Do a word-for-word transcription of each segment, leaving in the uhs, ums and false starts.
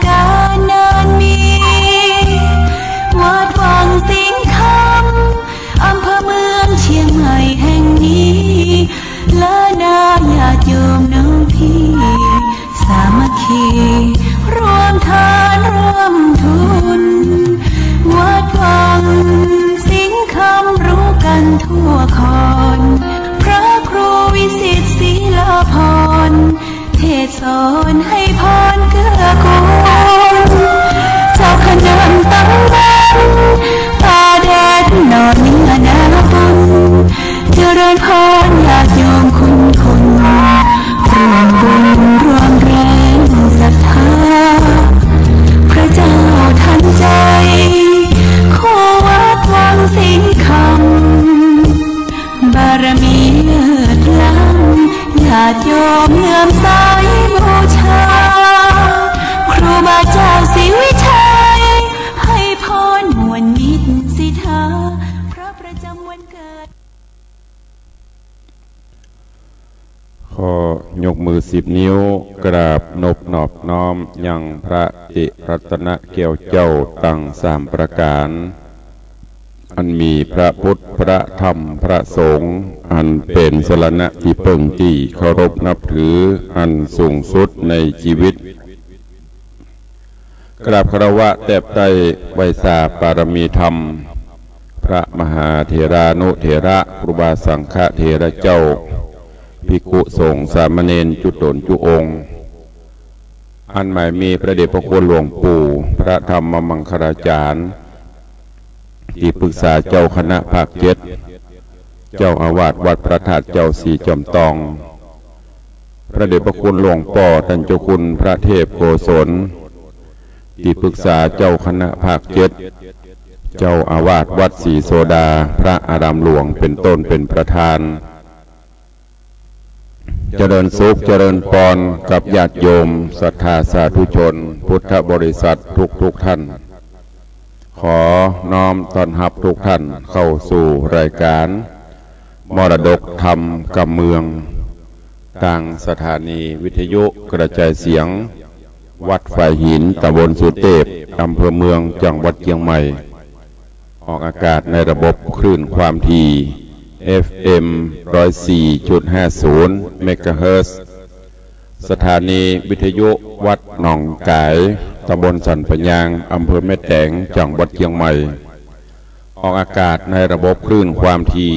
กาลนานมี วัดวังสิงห์คำ อำเภอเมืองเชียงใหม่แห่งนี้ และนาญาติโยมน้องพี่ สามัคคี ร่วมทานร่วมทุน วัดวังสิงห์คำรู้กันทั่วคอน พระครูวิสิตศรีลาภรณ์ เทศน์สอนให้พรเกื้อกูล เจ้าคณะตำบลป่าแดดหล่อเนื้อนาบุญ เจริญพรญาติโยมคุณคน ร่วมบุญร่วมแรงศรัทธา พระเจ้าทันใจ คู่วัดวังสิงห์คำ บารมีเลิศล้ำ ญาติโยมเลื่อมใสบูชา ครูบาเจ้าศรีวิชัย ให้พรม่วนมิตรสิทธา พระประจำวันเกิด ขอยกมือสิบนิ้ว กราบนบนอบน้อมยังพระติรัตนแก้วเจ้าตังสามประก๋าน อันมีพระพุทธ พระธรรม พระสงฆ์ อันเป๋นสรณะตี้เปิ้งตี้เคารพนับถืออันสูงสุดในจีวิต กราบคารวะแตบใต้ไหว้สาปารมีธรรม พระมหาเถรานุเถระ ครูบาสังฆเถระเจ้า ภิกขุสงฆ์สามเณรจุ๊ต๋นจุ๊องค์ อันหมายมีพระเดชพระคุณหลวงปู่ พระธรรมมังคลาจารย์ ตี้ปรึกษาเจ้าคณะภาคเจ็ด เจ้าอาวาสวัดพระธาตุเจ้าสีจอมตอง พระเดชพระคุณหลวงป้อต้านเจ้าคุณพระเทพโกศล ตี้ปรึกษาเจ้าคณะภาคเจ็ด เจ้าอาวาสวัดศรีโสดา พระอารามหลวงเป๋นต้นเป๋นประธาน เจริญสุขเจริญปอนกับญาติโยมศรัทธาสาธุชนพุทธบริษัททุกๆ ท่าน ขอน้อมต้อนฮับทุกท่านเข้าสู่รายก๋านมรดกธรรมกำเมือง ตางสถานีวิทยุกระจายเสียงวัดฝายหิน ตำบลสุเตพ อำเภอเมือง จังหวัดเจียงใหม่ ออกอากาศในระบบคลื่นความถี่ เอฟเอ็ม ร้อยสี่จุดห้าศูนย์ เมกะเฮิรตซ์ สถานีวิทยุวัดหนองก๋าย ตำบลสันป่ายาง อำเภอแม่แตง จังหวัดเจียงใหม่ ออกอากาศในระบบคลื่นความถี่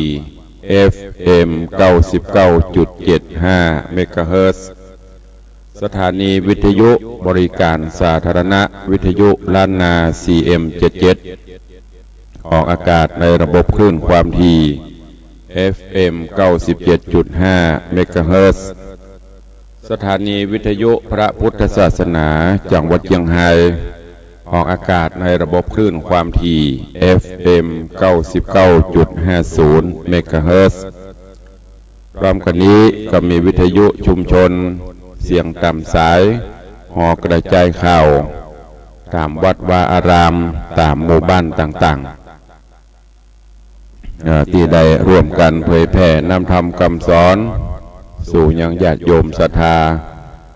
เอฟเอ็ม เก้าสิบเก้าจุดเจ็ดห้า เมกะเฮิรตซ์ สถานีวิทยุบริการสาธารณะวิทยุล้านนา ซีเอ็ม เจ็ดเจ็ด ออกอากาศในระบบคลื่นความถี่ เอฟเอ็ม เก้าสิบเจ็ดจุดห้า เมกะเฮิรตซ์ สถานีวิทยุพระพุทธศาสนาจังหวัดเจียงไฮ้ ออกอากาศในระบบคลื่นความถี่ เอฟเอ็ม เก้าสิบเก้าจุดห้าศูนย์ เมกะเฮิรตซ์ พร้อมกั๋นนี้ก็มีวิทยุชุมชน เสียงต๋ามสาย หอกระจายข่าว ต๋ามวัดวาอาราม ต๋ามหมู่บ้านต่างๆ เอ่อ ตี้ได้ร่วมกั๋นเผยแผ่นำธรรมกำสอน สู่ยังญาติโยมศรัทธา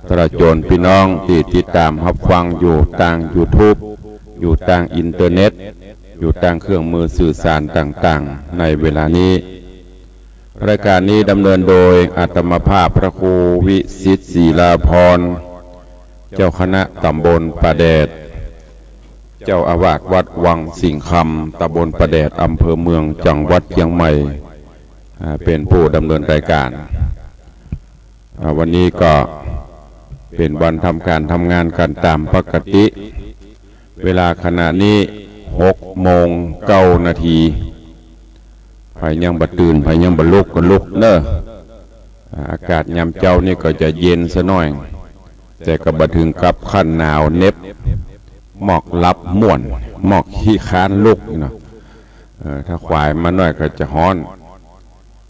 ตลอดจนปี้น้องตี้ติดต๋ามฮับฟังอยู่ตางยูทูบ อยู่ตางอินเทอร์เน็ต อยู่ตางเครื่องมือสื่อสารต่างๆ ในเวลานี้ รายการนี้ดำเนินโดยอาตมาภาพพระครูวิสิตศรีลาภรณ์ เจ้าคณะตำบลป่าแดด เจ้าอาวาสวัดวังสิงห์คำ ตำบลป่าแดด อำเภอเมือง จังหวัดเจียงใหม่ อ่า เป๋นผู้ดำเนินรายการ อ่า วันนี้ก็เป๋นวันทำก๋านทำงานกั๋นต๋ามปกติ เวลาขณะนี้หกโมงเก้านาที ใผยังบ่ตื่น ใผยังบ่ลุกก็ลุกเน่อ อ่า อากาศยามเจ๊านี่ก็จะเย็นซะหน้อย แต่ก็บ่เถิงกับขั้นหนาวเหน็บ หมอกหลับม่วน หมอกขี้คร้านลุกเนาะ เออ ถ้าขวายมาหน้อยก็จะฮ้อน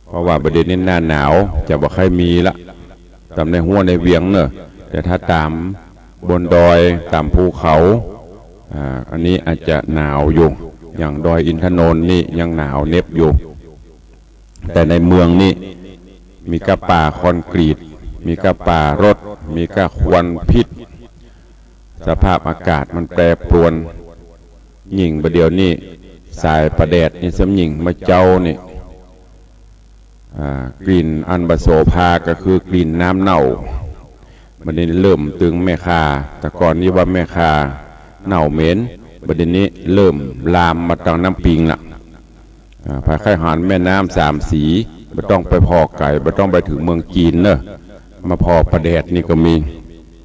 เพราะว่าบ่าเดี่ยวนี้หน้าหนาวจะบ่ใค่มีละ ต๋ามในฮั้วในเวียงเน่อ แต่ถ้าต๋ามบนดอย ต๋ามภูเขา อ่า อันนี้อาจจะหนาวอยู่ อย่างดอยอินทนนท์นี่ยังหนาวเหน็บอยู่ แต่ในเมืองนี่มีก้าป่าคอนกรีต มีก้าป่ารถ มีก้าควันพิษ สภาพอากาศมันแปรปรวน ยิ่งบ่าเดี่ยวนี้ สายป่าแดดนี่ซ้ำยิ่ง เมื่อเจ๊านี่ อ่า กลิ่นอันบ่โสภาก็คือกลิ่นน้ำเน่า บ่าเดี่ยวนี้เริ่มตึงแม่คา แต่ก่อนนี้ว่าแม่คาเน่าเหม็น บ่าเดี่ยวนี้เริ่มลามมาตังน้ำปิงละ อ่า ใผใค่หันแม่น้ำสามสี บ่ต้องไปผ่อไก๋ บ่ต้องไปเถิงเมืองจีนเนาะ มาผ่อป่าแดดนี่ก็มี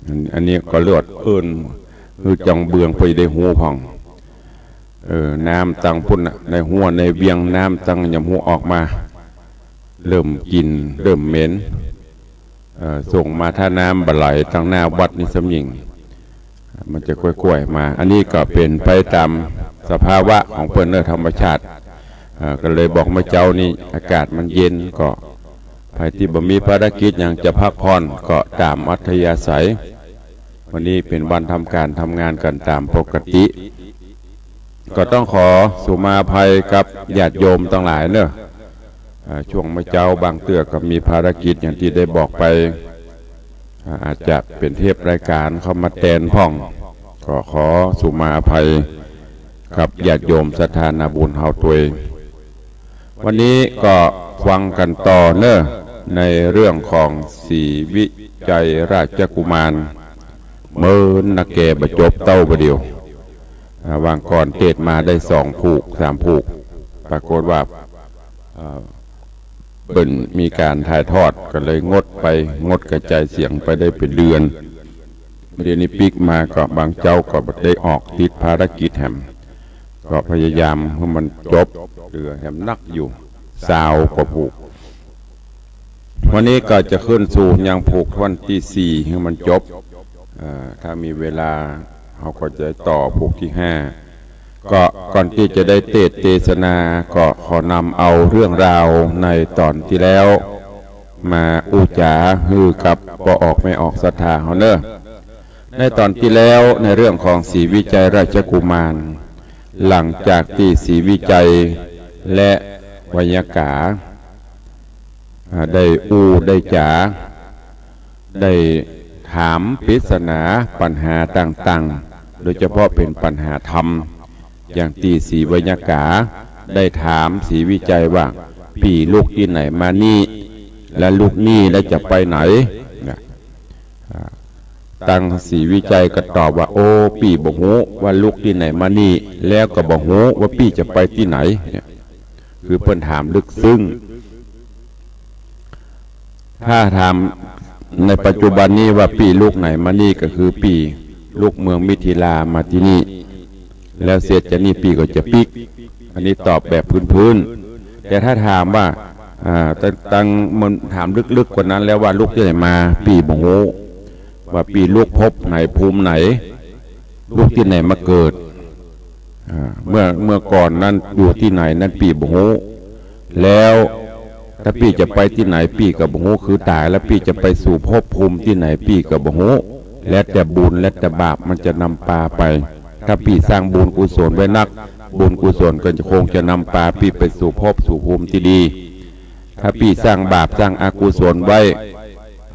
อัน อันนี้ก็เรียกว่าเอิ้น คือจังเบืองไปได้ฮู้พ่อง เออ น้ำตังพุ้นน่ะ ในฮั้วในเวียง น้ำตังยำฮู้ออกมา เริ่มกลิ่น เริ่มเหม็น เอ่อ ส่งมาถ้าน้ำบ่ไหลตังหน้าวัดนี่ซ้ำยิ่ง มันจะค่อยๆมา อันนี้ก็เป๋นไปต๋ามสภาวะของเปิ้นเนาะ ธรรมชาติ เอ่อ ก็เลยบอกเมื่อเจ๊านี้อากาศมันเย็น ก็ใผตี้บ่มีภารกิจหยังจะพักผ่อนก็ต๋ามอัธยาศัย วันนี้เป๋นวันทำก๋านทำงานกั๋นต๋ามปกติ ก็ต้องขอสุมาอภัยกับญาติโยมตังหลายเนาะ อ่า ช่วงเมื่อเจ๊าบางเตื้อก็มีภารกิจอย่างตี้ได้บอกไป อ่า อาจจะเป๋นเทปรายก๋านเข้ามาแตนพ่อง ก็ขอสุมาอภัยกับญาติโยมศรัทธานาบุญเฮาตวย วันนี้ก็ฟังกั๋นต่อเนาะ ในเรื่องของศรีวิชัยราชกุมาร เหมือนนาแกบ่จบเต้าบ่าเดี่ยว อ่า วางก่อนเตศน์มาได้สองผูก สามผูก ปรากฏว่า อ่า เปิ้นมีก๋านถ่ายทอด ก็เลยงดไป งดกระจายเสียงไปได้เป๋นเดือน บ่าเดี่ยวนี้ปิ๊กมาก็บางเจ้าก็บ่ได้ออก ติดภารกิจแหม ก็พยายามหื้อมันจบ เหลือแหมนักอยู่ ซาวกว่าผูก วันนี้ก็จะขึ้นสู่ยังผูกท่อนตี้สี่หื้อมันจบ เอ่อ ถ้ามีเวลา เฮาก็จะต่อผูกตี้ห้า ก็ก่อนตี้จะได้เตศน์เตสนา ก็ขอนำเอาเรื่องราวในต๋อนตี้แล้ว มาอู้จ๋าหื้อกับป้อออกแม่ออกศรัทธาเฮาเนาะ ในต๋อนตี้แล้ว ในเรื่องของศรีวิชัยราชกุมาร หลังจากตี้ศรีวิชัยและไวยากา อ่า ได้อู้ได้จ๋า ได้ถามปริศนาปัญหาต่างๆ โดยเฉพาะเป๋นปัญหาธรรม อย่างตี้ศรีไวยากาได้ถามศรีวิชัยว่า ปี้ลุกตี้ไหนมานี่ และลุกนี่แล้วจะไปไหน นะ อ่า ตังศรีวิชัยก็ตอบว่า โอ้ ปี้บ่ฮู้ว่าลุกตี้ไหนมานี่ แล้วก็บ่ฮู้ว่าปี้จะไปตี้ไหน เนี่ย คือเปิ้นถามลึกซึ้ง ถ้าถามในปัจจุบันนี้ว่าปี้ลุกไหนมานี่ ก็คือปี้ลุกเมืองมิถิลามาตี้นี่ แล้วเสร็จจากนี่ปี้ก็จะปิ๊ก อันนี้ตอบแบบพื้นๆ แต่ถ้าถามว่า อ่า ตัง ตัง มันถามลึกๆ กว่านั้นแล้วว่าลุกตี้ไหนมา ปี้บ่ฮู้ ว่าปี้ลุกภพไหนภูมิไหน ลุกตี้ไหนมาเกิด อ่า เมื่อ เมื่อก่อนนั้นอยู่ตี้ไหนนั้นปี้บ่ฮู้ แล้วถ้าปี้จะไปตี้ไหนปี้ก็บ่ฮู้ คือต๋ายแล้วปี้จะไปสู่ภพภูมิตี้ไหนปี้ก็บ่ฮู้ แล้วแต่บุญแล้วแต่บาปมันจะนำปาไป ถ้าปี้สร้างบุญกุศลไว้นัก บุญกุศลก็จะคงจะนำปาปี้ไปสู่ภพสู่ภูมิตี้ดี ถ้าปี้สร้างบาปสร้างอกุศลไว้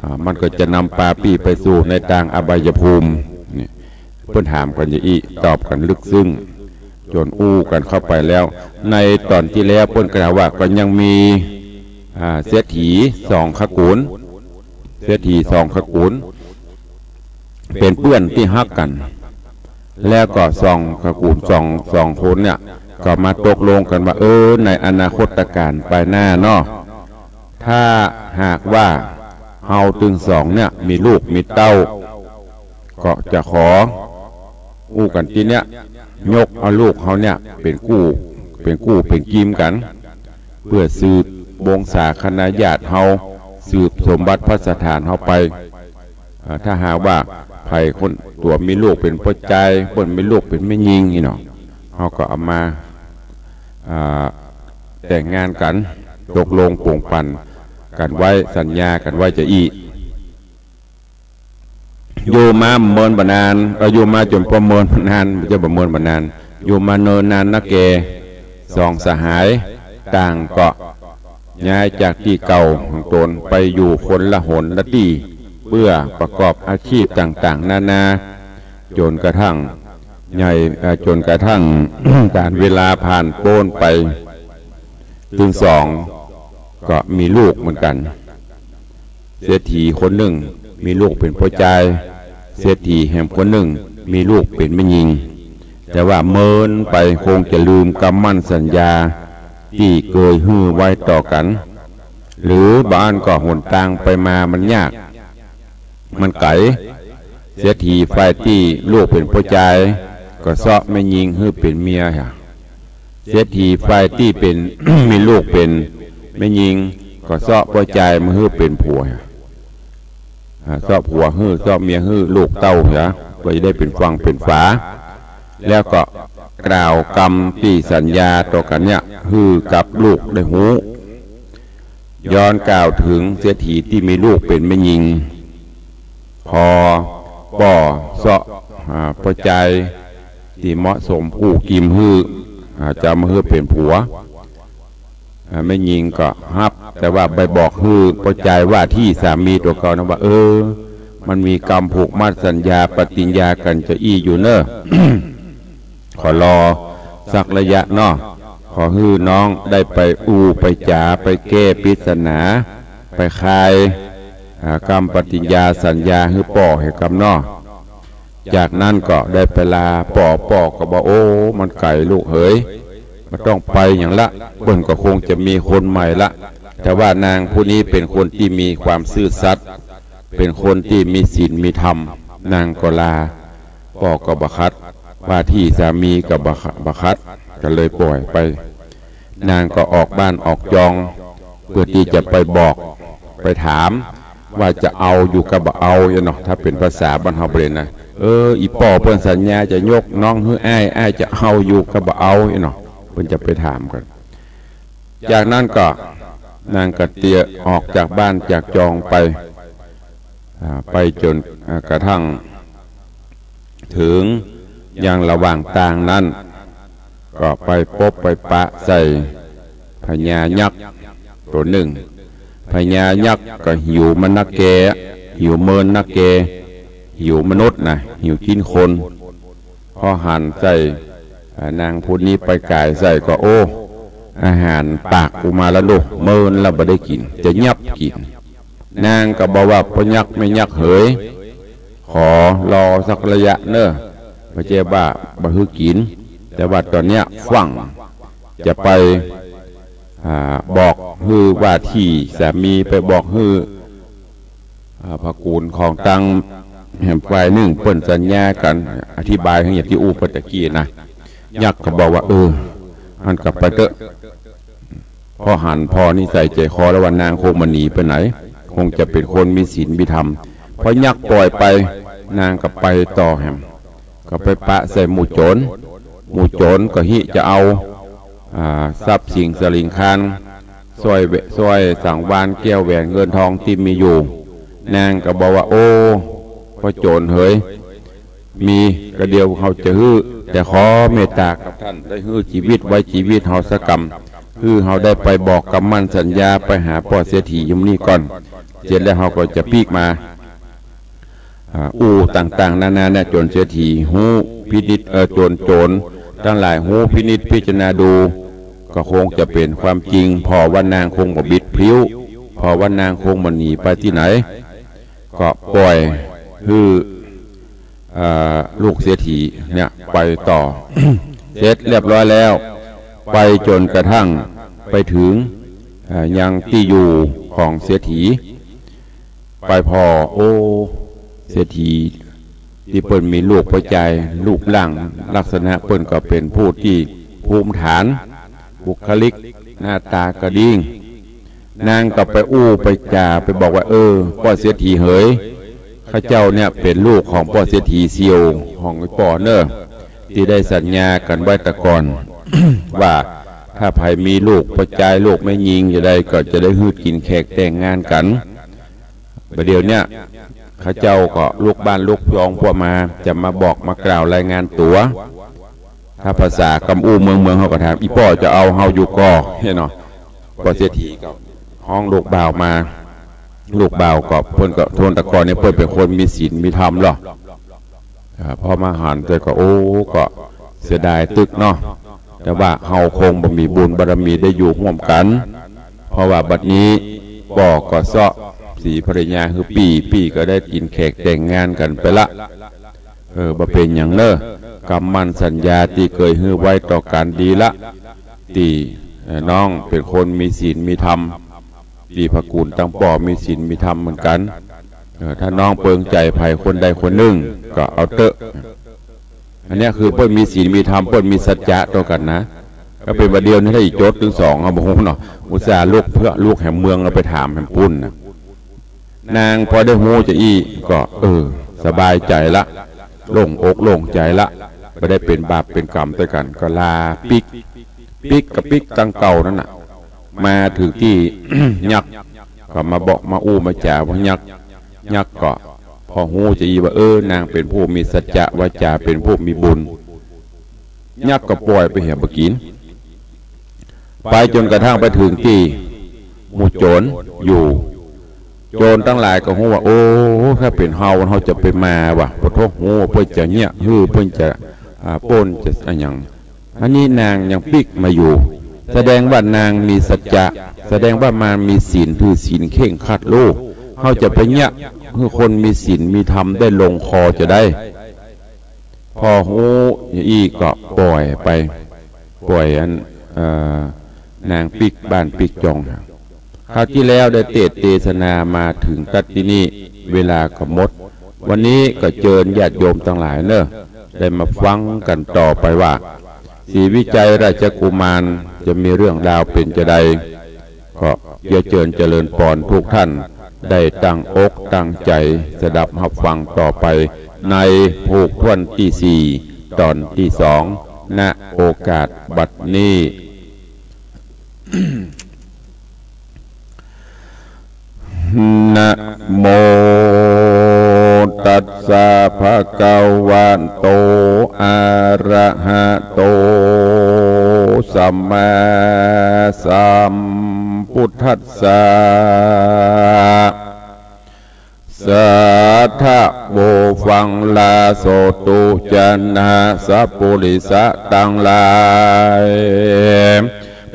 อ่า มันก็จะนำปาปี้ไปสู่ในตางอบายภูมิ นี่ เปิ้นถามกั๋นอย่างอี้ ตอบกั๋นลึกซึ้ง จ๋นอู้กั๋นเข้าไปแล้ว ในต๋อนตี้แล้วเปิ้นก็ถามว่าก็ยังมี อ่า เศรษฐีสองขกูล เศรษฐีสองขกูล เป๋นเปื้อนตี้ฮักกั๋น แล้วก็สองขกูล สอง สองคนเนี่ย ก็มาตกลงกั๋นว่า เออ ในอนาคตก๋าลไปหน้าเนาะ ถ้าหากว่าเฮาตึงสองเนี่ยมีลูกมีเต้า ก็จะขออู้กั๋นตี้เนี่ย ยกเอาลูกเฮาเนี่ยเป๋นกู้ เป๋นกู้เป๋นกิมกั๋น เปื้อสืบวงศาคณาญาติเฮา สืบสมบัติภัสถานเฮาไป อ่า ถ้าหากว่าใผคนตั๋วมีลูกเป๋นป้อจาย เปิ้นมีลูกเป๋นแม่ญิงนี่เนาะ เฮาก็เอามา อ่า แต่งงานกั๋น ตกลงปงปันกั๋นไว้ สัญญากั๋นไว้จะอี้ อยู่มาเมินบ่านาน เอ่อ อยู่มาจ๋นประเมินบ่านาน บ่ใจ้ประเมินบ่านาน อยู่มาเนินนานนักแก่ สองสหายต่างก็ย้ายจากตี้เก่าของต๋นไปอยู่คนละหนละตี้ เปื้อประกอบอาชีพต่างๆ นานา จ๋นกระทั่งใหญ่ เอ่อ จ๋นกระทั่ง ก๋านเวลาผ่านป๊นไป ตึงสองก็มีลูกเหมือนกั๋น เศรษฐีคนนึ่งมีลูกเป๋นป้อจาย เศรษฐีแหมคนนึ่งมีลูกเป๋นแม่ญิง แต่ว่าเมินไปคงจะลืมกำมั่นสัญญาตี้เกยหื้อไว้ต่อกั๋น หรือบางอันก็หนตางไปมามันยาก มันไก๋ เศรษฐีฝ่ายตี้ลูกเป๋นป้อจาย ก็เซาะแม่ญิงหื้อเป๋นเมีย เศรษฐีฝ่ายตี้เป๋น มีลูกเป๋นแม่ญิง ก็เซาะป้อจายมาหื้อเป๋นผัว อ่า เซาะผัวหื้อ เซาะเมียหื้อ ลูกเต้าเหีย ก็จะได้เป๋นฝั่งเป๋นฝา แล้วก็กล่าวกำตี้สัญญาต่อกั๋นเนี่ย หื้อกับลูกได้ฮู้ ย้อนกล่าวเถิงเศรษฐีตี้มีลูกเป๋นแม่ญิง ผ่อป้อเซาะ อ่า ป้อจายตี้เหมาะสมกู้กิ๋มหื้อ อ่า จะเอามาหื้อเป๋นผัว อ่า แม่ญิงก็ฮับ แต่ว่าไปบอกหื้อป้อจายว่าตี้สามีตั๋วเก่านั้นว่า เออ มันมีกำผูกมัดสัญญาปฏิญญากั๋นจะอี้อยู่เน่อ ขอรอสักระยะเนาะ ขอหื้อน้องได้ไปอู้ไปจ๋า ไปแก้ปริศนา ไปคลาย อ่า กำปฏิญญาสัญญาหื้อป้อเหียก่ำเนาะ จากนั้นก็ได้ไปลาป้อ ป้อก็บอก โอ้ มันไก๋ลูกเหย บ่ต้องไปหยังละ เปิ้นก็คงจะมีคนใหม่ละ แต่ว่านางผู้นี้เป๋นคนตี้มีความซื่อสัตย์ เป๋นคนตี้มีศีลมีธรรม นางก็ลา ป้อก็บ่ขัด ว่าตี้สามีก็บ่ข- บ่ขัด ก็เลยป่อยไป นางก็ออกบ้านออกจอง เปื้อตี้จะไปบอก ไปถาม ว่าจะเอาอยู่กับบ่เอาเนาะ ถ้าเป๋นภาษาบ้านเฮาบ่าเด่นนะ เออ อี่ป้อเปิ้นสัญญาจะยกน้องหื้ออ้าย อ้ายจะเอาอยู่กับบ่เอาเนาะ เปิ้นจะไปถามกั๋น จากนั้นก็นางก็เตียะออกจากบ้านจากจองไป อ่า ไปจ๋น อ่า กระทั่ง เถิงยังระหว่างตางนั้น ก็ไปปบไปปะใส่พญายักษ์ตั๋วนึ่ง พญายักษ์ก็หิวมันนักแก หิวเมินนักแก หิวมนุษย์นะ หิวจิ๊นคน พอหันใส่ อ่า นางผู้นี้ไปก๋ายใส่ก็ โอ้ อาหารปากกูมาแล้วลูก เมินแล้วบ่ได้กิ๋น จะยับกิ๋น นางก็บอกว่า ป้อยักษ์แม่ยักษ์เหย ขอรอสักระยะเน่อ บ่ใจ้ว่าบ่หื้อกิ๋น แต่ว่าต๋อนเนี้ยฟั่งจะไป อ่า บอกหื้อว่าตี้สามี ไปบอกหื้อ อ่า พระกู๋นของตังแหมฝ่ายนึ่งเปิ้นสัญญากั๋น อธิบายหื้ออย่างตี้อู้ไปตะกี้นะ ยักษ์ก็บอกว่า เออ อั้นก็ไปเต๊อะ เพราะหันผ่อนิสัยใจ๋คอแล้วว่านางคงบ่หนีไปไหน คงจะเป๋นคนมีศีลมีธรรม พอยักษ์ป่อยไป นางก็ไปต่อแหม ก็ไปปะใส่หมู่โจ๋ร หมู่โจ๋รก็ฮิจะเอา อ่า ทรัพย์สินสะหลิงคาร สร้อยแหว- สร้อยสังวาล แก้วแหวนเงินทองตี้มีอยู่ นางก็บอกว่า โอ้ ป้อโจ๋รเหย มีกระเดี่ยวเฮาจะหื้อ แต่ขอเมตตากับต้านได้หื้อจีวิตไว้จีวิตเฮาสักกำ หื้อเฮาได้ไปบอกกำมั่นสัญญา ไปหาป้อเศรษฐีอยู่นี่ก่อน เสร็จแล้วเฮาก็จะปิ๊กมา อ่า อู้ต่างๆ นานาเนี่ย จ๋นเศรษฐีฮู้พินิจ เอ่อ จ๋นโจ๋รตังหลายฮู้พินิจพิจารณาดู ก็คงจะเป๋นความจริง ผ่อว่านางคงบ่บิดพลิ้ว ผ่อว่านางคงบ่หนีไปตี้ไหน ก็ป่อยหื้อ เอ่อ ลูกเศรษฐีเนี่ยไปต่อ เสร็จเรียบร้อยแล้ว ไปจ๋นกระทั่งไปเถิง เอ่อ ยังตี้อยู่ของเศรษฐี ไปผ่อ โอ้ เศรษฐีตี้เปิ้นมีลูกป้อจาย รูปร่างลักษณะเปิ้นก็เป๋นผู้ตี้ภูมิฐาน บุคลิกหน้าตาก็ดี นางก็ไปอู้ไปจ๋าไปบอกว่า เออ ป้อเศรษฐีเหย ข้าเจ้าเนี่ยเป๋นลูกของป้อเศรษฐีเสี่ยวของป้อเน่อ ตี้ได้สัญญากั๋นไว้แต่ก่อน ว่าถ้าใผมีลูกป้อจายลูกแม่ญิงจะใดก็จะได้หื้อกิ๋นแขกแต่งงานกั๋น บ่าเดี่ยวเนี่ย ข้าเจ้าก็ลุกบ้านลุกซองพวกมา จะมาบอกมากล่าวรายงานตั๋ว ถ้าภาษากำอู้เมืองเมืองเฮาก็ถาม อี่ป้อจะเอาเฮาอยู่ก่อ หั้นเนาะ ป้อเศรษฐีก็ฮ้องลูกบ่าวมา ลูกบ่าวก็เปิ้นก็โทนแต่ก่อนเนี่ยเปิ้นเป๋นคนมีศีลมีธรรมลอ อ่า พอมาหันแต่ก็ โอ้ ก็เสียดายตึกเนาะ แต่ว่าเฮาคงบ่มีบุญบารมีได้อยู่ฮ่วมกั๋น เพราะว่าบัดนี้ป้อก็เซาะสีภรรยาหื้อปี้ ปี้ก็ได้กิ๋นแขกแต่งงานกั๋นไปละ เออ บ่เป๋นหยังเน่อ กำหมั้นสัญญาตี้เกยหื้อไว้ต่อกั๋นดีละ ตี้ เอ่อ น้องเป๋นคนมีศีลมีธรรม ตี้พระกู๋นตังป้อมีศีลมีธรรมเหมือนกั๋น เออ ถ้าน้องเปิงใจ๋ใผคนใดคนนึ่งก็เอาเต๊อะ อันเนี้ยคือเปิ้นมีศีลมีธรรม เปิ้นมีสัจจะต่อกั๋นนะ ถ้าเป๋นบ่าเดี่ยวนี้ถ้าอี้จดตึงสอง เอาบ่ฮู้เนาะ อุตส่าห์ลุกเพื่อลุกแหมเมือง เอาไปถามแหมปุ้นน่ะ นางพอได้ฮู้จาอี้ก็ เออ สบายใจ๋ละ โล่งอกโล่งใจ๋ละ บ่ได้เป๋นบาปเป๋นก๋รรมตวยกั๋น ก็ลาปิ๊ก ปิ๊กก็ปิ๊กตังเก่านั้นน่ะ มาเถิงตี้ ยักษ์ก็มาบอกมาอู้มาจ๋าว่ายักษ์ ยักษ์ก็พอฮู้จาอี้ว่า เออ นางเป๋นผู้มีสัจจะวาจ๋า เป๋นผู้มีบุญ ยักษ์ก็ป่อยไปเหียบ่กิ๋น ไปจ๋นกระทั่งไปเถิงตี้หมู่โจ๋รอยู่ โจ๋รตังหลายก็ฮู้ว่า โอ้ ถ้าเป๋นเฮา เฮาจะไปมาว่ะ ปะโถ ฮู้ว่าเปิ้นจะเยียะหื้อ เปิ้นจะ อ่า ปล้น จะอะหยัง อันนี้นางยังปิ๊กมาอยู่ แสดงว่านางมีสัจจะ แสดงว่านางมีศีล ถือศีลเคร่งครัด โล เฮาจะไปเยียะหื้อคนมีศีลมีธรรมได้ลงคอจาใด พอฮู้อี้ก็ป่อยไป ป่อยอัน เอ่อ นางปิ๊กบ้านปิ๊กจอง คราวตี้แล้วได้เตสน์เตสนามาเถิงตั๊ดตี้นี่ เวลาก็หมด วันนี้ก็เจิญญาติโยมตังหลายเน่อ ได้มาฟังกั๋นต่อไปว่า ศรีวิชัยราชกุมารจะมีเรื่องราวเป๋นจาใด ก็เยียะเจิญเจริญปอนทุกท่าน ได้ตั้งอกตั้งใจ๋สดับฮับฟังต่อไป ในผูกถ้วนตี้สี่ ต๋อนตี้สอง ณ โอกาสบัดนี้ นะโมตัสสะ ภะคะวะโต อะระหะโต สัมมาสัมพุทธัสสะ สาธะ โปรดฟังลาโสตุจนะสัปปุริสะตังหลาย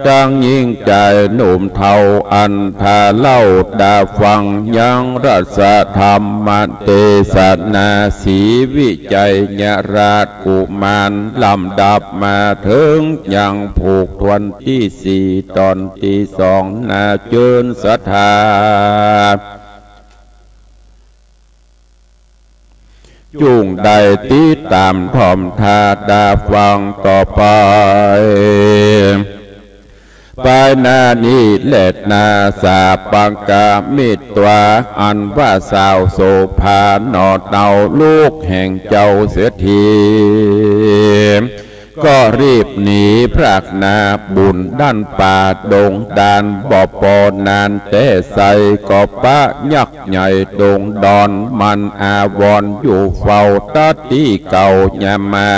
ตังญิงจายหนุ่มเฒ่าอันถ้าเล่าดาฟังยังรัสธรรมเตสนาศรีวิชัยราชกุมาร ลำดับมาเถิงยังผูกถ้วนตี้สี่ ต๋อนตี้สอง นาเจิญศรัทธา จุ่งได้ติดต๋ามถ่อมถ้าดาฟังต่อไป ปายหน้านี้แลนา สาปังกามิตวา อันว่าสาวโสภาหน่อเต้าลูกแห่งเจ้าเศรษฐี ก็รีบหนีพรากหน้าบุญดั้นป่าดงดาน บ่ปอนานแต่ใส ก็ปะยักษ์ใหญ่ดงดอน มันอาวรอยู่เฝ้าตั๊ดตี้เก่า ยามา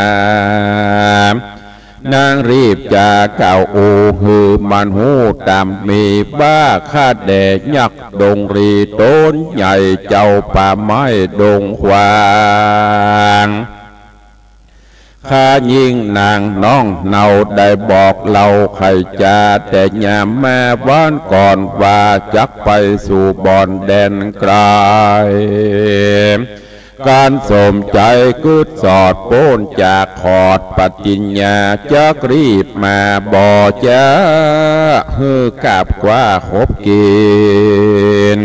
นางรีบจากล่าวอู้หื้อมันฮู้ต๋ามมี ว่าข้าแด่ยักษ์ดงรีต๋นใหญ่ เจ้าป่าไม้ดงขวาง ข้าญิงนางน้องเนาได้บอกเล่าไขจ๋า แต่ยามมาวันก่อนว่าจักไปสู่บ่อนแดนไกล ก๋านสมใจ๋กึ๊ดสอดป๊นจากขอดปฏิญญา จักรีบมาบ่จ๋า หื้อกาบคว้าขบกิ๋น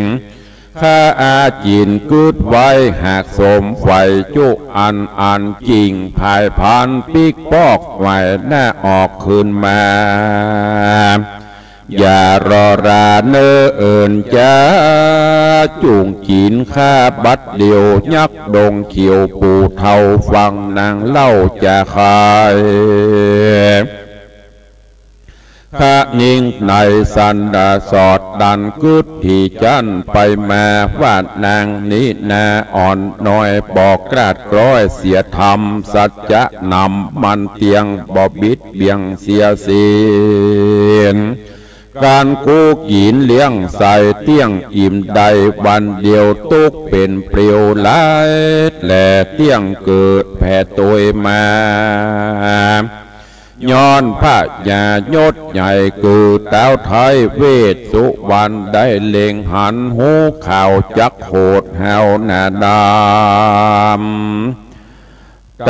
ข้าอาจิ๋นกึ๊ดไว้หากสมใฝ่จุอัน อันจิ่งผายพลันปิ๊กปอกไหวหน้าออกคืนมา อย่ารอราเน่อเอิ้นจ๋า จุ่งกิ๋นข้าบัดเดี่ยว ยักษ์ดงเขียวปู่เฒ่าฟังนางเล่าจ๋าไข ข้าญิงในสันดาสอดดันกึ๊ดถี่จั้นไปมา ว่านางนี้นาอ่อนน้อย บ่กล้าดกร้อยเสียธรรม สัจจะนำมันเตี้ยง บ่บิดเบี่ยงเสียศีล ก๋านกู้กิ๋นเลี้ยงใส่เตี้ยงอิ่มได้วันเดียว ตุ๊กข์เป๋นเปลียวหลาย แหล่เตี้ยงเกิดแผ่โตยมา ย้อนพญายศใหญ่คือต๊าวไท้เวสสุวรรณ ได้เล็งหันฮู้ข่าวจักโหดเฮาหนาดำ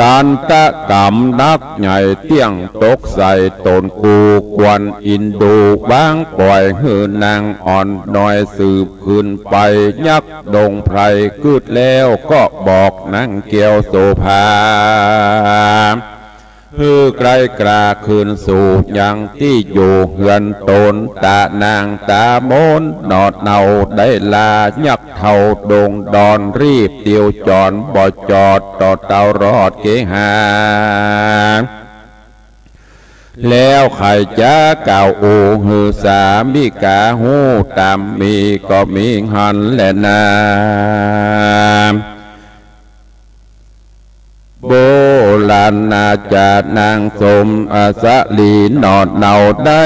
ตันตกรรมนักใหญ่เตี้ยงตกใส่ต๋นกู กวนอินดูวางป่อยหื้อนางอ่อนน้อยสืบขึ้นไป ยักษ์ดงไพรกึ๊ดแล้วก็บอกนางแก้วโสภา หื้อไกลกล้าคืนสู่ยังตี้อยู่เฮือนต๋น ต๋านางต๋ามนหนอดเนาได้ลา ยักษ์เฒ่าดงดอนรีบเตียวจ๋อน บ่จอดต่อเต้ารอดเกหา แล้วใค่จะกล่าวอู้หื้อสามิกาฮู้ต๋ามมีก็มีหั้นแหละนา โบราณนาจ๋านางสมอสลีหนอดเนาได้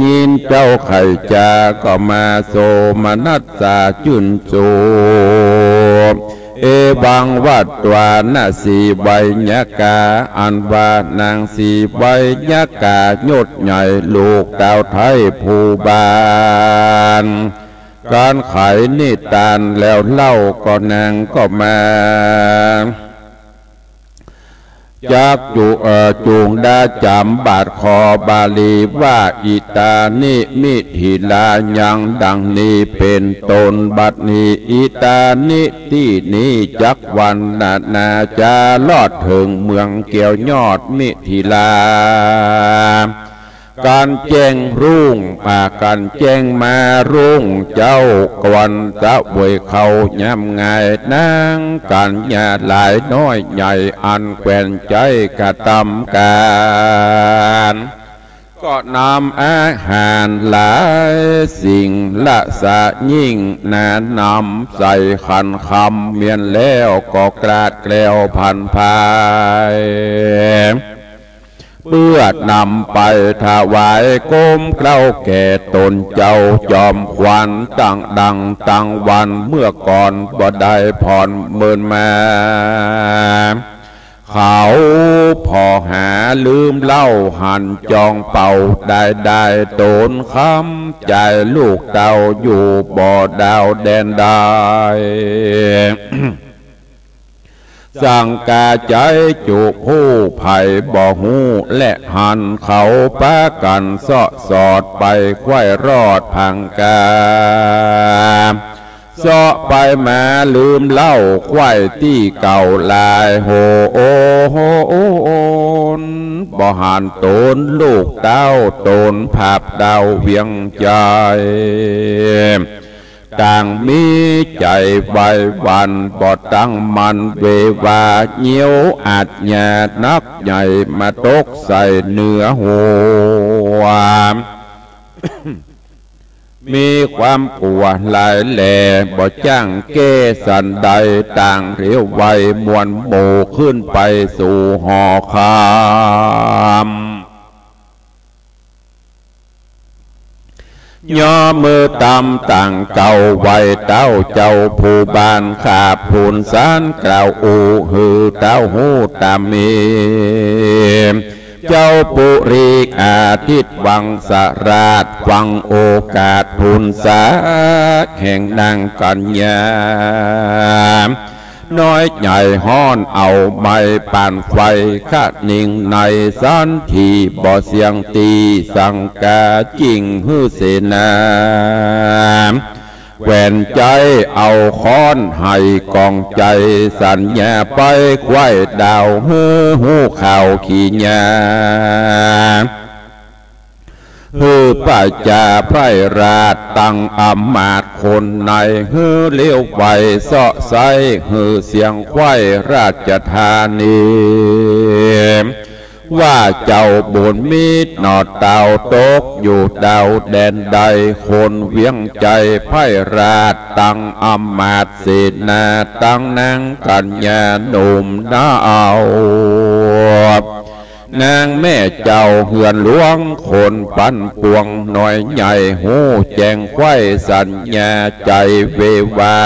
ยินเจ้าใค่จาก็มาโสมนัสสาจื้นสุข เอวังวัตวานะสีไวยกา อันว่านางสีไวยกายศใหญ่ลูกต้าวไท้ผู้บ้าน ก๋านไขนิตานแล้วเล่าก็นางก็มา จักจุ เอ่อ จุ่งดาจ๋ำบาดคอบาลีว่า อิตานิมิถิลา ยังดังนี้เป๋นต้น บัดนี้อิตานิตี้นี้จักวรรณนาจ๋ารอดเถิงเมืองแก้วยอดมิถิลา ก๋านแจ้งรุ่ง อ่า ก๋านแจ้งมารุ่งเจ้า กวนเสวยเข้ายามงาย นางกัญญาหลายน้อยใหญ่ อันแควนใจ๊กระตำก๋าน ก็นำอาหารหลายสิ่งละสะยิ่งหนานำใส่ขันคำ เมียนแล้วก็กราดแกล้วผันผาย เปื้อนำไปถวายก้มเกล้าแก่ต๋นเจ้าจอมขวัญ ตั้งดังตั้งวันเมื่อก่อนบ่ได้ผ่อนเมินมา เขาผ่อหาลืมเล่าหันจองเป่า ได้ได้ต๋นคำใจลูกเต้าอยู่บ่ดาวแดนใด สังกาใจ๊จุผู้ใผบ่ฮู้ และหันเขาปากั๋นเซาะสอดไปใค่รอดผังกา เซาะไปมาลืมเล่าใค่ตี้เก่าหลายโห โอโห โอโอน บ่หันต๋นลูกเต้าต๋นผาบดาวเวียงใจ๋ ต่างมีใจ๋ไหว้หวั่น บ่ตั้งมั่นเววา เยียวอาชญานักใหญ่มาตกใส่เหนือหัว มีความกั๋วหลายแหล่ บ่จ้างแก้สันใด ต่างเรียวไวมวลหมู่ขึ้นไปสู่หอคำ ย่อมือตำต่างเก่าไหว้เต้าเจ้าผู้บ้าน ขาบพูนสารกล่าวอู้หื้อเต้าฮู้ต๋ามมี เจ้าปุริอาทิตย์วังสราช ฟังโอกาสพูนสาแห่งนางกัญญา น้อยใหญ่ฮ้อนเอาไม้ป่านไฟ คะนิงในสันทีบ่เสียงตี สังกาจิ่งหื้อเสนา แขวนใจ๊เอาค้อนไหก่องใจ๋ สัญญาไปไขว้ดาวหื้อฮู้ข่าวขีญา หื้อประจาไพร่ราชตั้งอำมาตย์คนใน หื้อเลี้ยวไวเซาะไซ้หื้อเสียงไขว้ราชธานี ว่าเจ้าบุญมีหนอเต้าตกอยู่ดาวแดนใด คนเวียงใจ๋ไพร่ราชตั้งอำมาตย์เสนา ตั้งนางกัญญาหนุ่มหน้าเอา นางแม่เจ้าเฮือนหลวงคนปันปวง หน่วยใหญ่ฮู้แจ้งใคว้สัญญาใจ๋เววา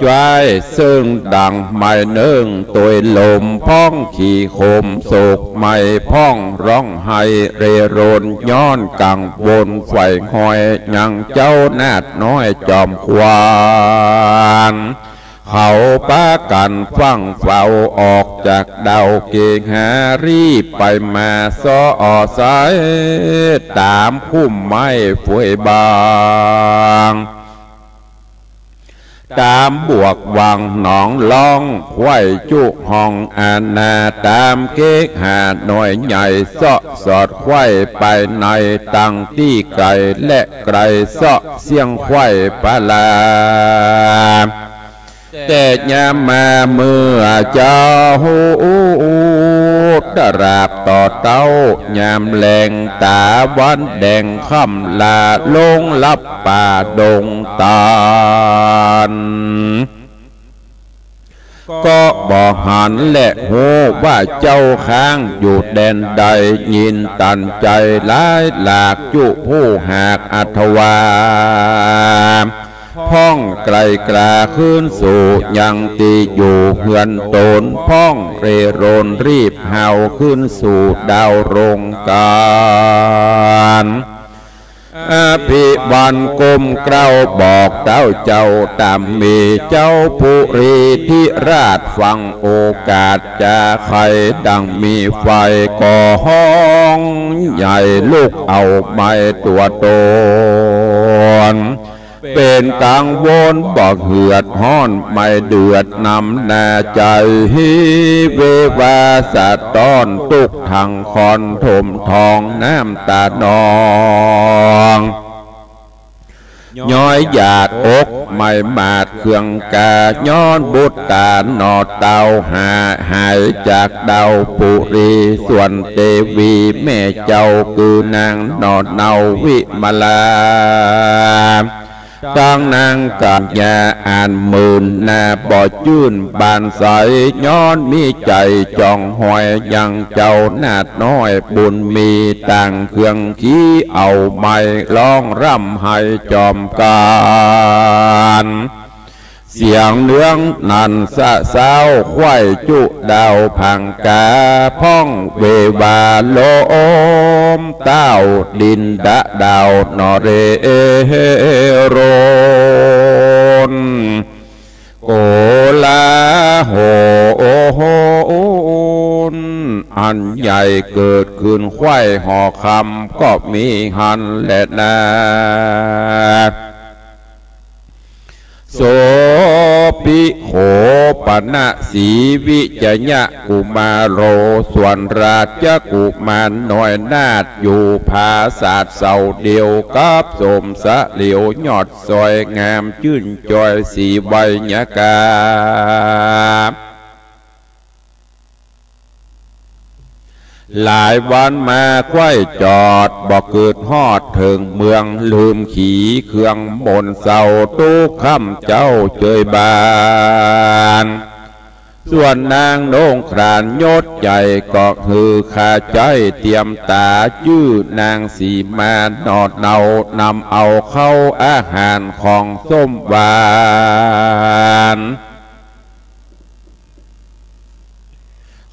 จ้อยเซิ่งดังไม้เนิ่งตวยลม พ่องขี้โคมโศกไหม้ พ่องฮ้องไห้เร่ร่น ย้อนกังวลใฝ่ห้อย ยังเจ้านาดน้อยจอมขวัญ เขาปากั๋นฟั่งเฝ้า ออกจากดาวเกหา รีบไปมาซ้ออาศัย ต๋ามคุ้มไม้เฟยบาง ต๋ามบวกวังหนองล้อง ใคว้จุห้องอาณา ต๋ามเกหาหน่วยใหญ่ เซาะสอดใคว้ไปใน ตังตี้ไก๋และใก้ เซาะเสี้ยงใคว้ปลา แต่ยามมาเมื่อเจ๊า ตราบต่อเต๊า ยามแลงต๋าวันแดง ค่ำลาลงลับป่าดงตาล ก็บ่หันและฮู้ว่าเจ้าค้างอยู่แดนใด ยินตันใจ๋หลายหลากจุผู้หากอัธวา พ่องไกลกลาคืนสู่ยังตี้อยู่เฮือนต๋น พ่องเร่ร่นรีบฮาวคืนสู่ดาวโรงก๋าน อภิวันก้มเกล้าบอกเต๊าเจ้าต๋ามมี เจ้าปุรีธิราชฟังโอกาสจาใค่ ดังมีไฟก่อฮ้องใหญ่ลุกเอาไม้ตั๋วต๋น เป๋นกังวลบ่เหือดฮ้อน ไม้เดือดนำหน้าใจ๋ เววาสะต๊อนตุ๊กถังคอนถมทองน้ำต๋านอง ย้อยหยาดอกไม้หมาดเครื่องกา ย้อนบุตรต๋าหน่อเต้าหา หายจากดาวปุรี ส่วนเตวีแม่เจ้า คือนางหน่อเนาวิมลา ตังนางกัญญาอันหมื่นนา บ่จื้นบานใส ย้อนมีใจ๋จองหอย ยังเจ้านาดน้อยบุญมี ต่างเครื่องขีเอาไม้ฮ้องร่ำไห้จอมกั๋น เสียงเนื้องนั้นสะเซ้า ใคว้จุดาวผังกา พ่องเววาลมเต้าดินดะดาวหน่อเร่ร่น โกลาหลอันใหญ่เกิดขึ้นใคว้หอคำ ก็มีหั้นแลนา โสปิโขปนสีวิจยกุมาโร ส่วนราชกุมารน้อยนาถอยู่ผาสาทเสาเดียวกับสมสะเหลียวยอดสวยงามจื้นจอยสีไวยากา หลายวันมาใคว้จอดบ่กึดฮอดเถิงเมือง ลืมขีเครื่องมนต์เศร้าตุ๊กค่ำเจ๊าเจยบาน ส่วนนางนงครานยศใหญ่ก็หื้อข้าใจ๊เตรียมต๋า จื้อนางสีมาหน่อเนา นำเอาข้าวอาหารของส้มหวาน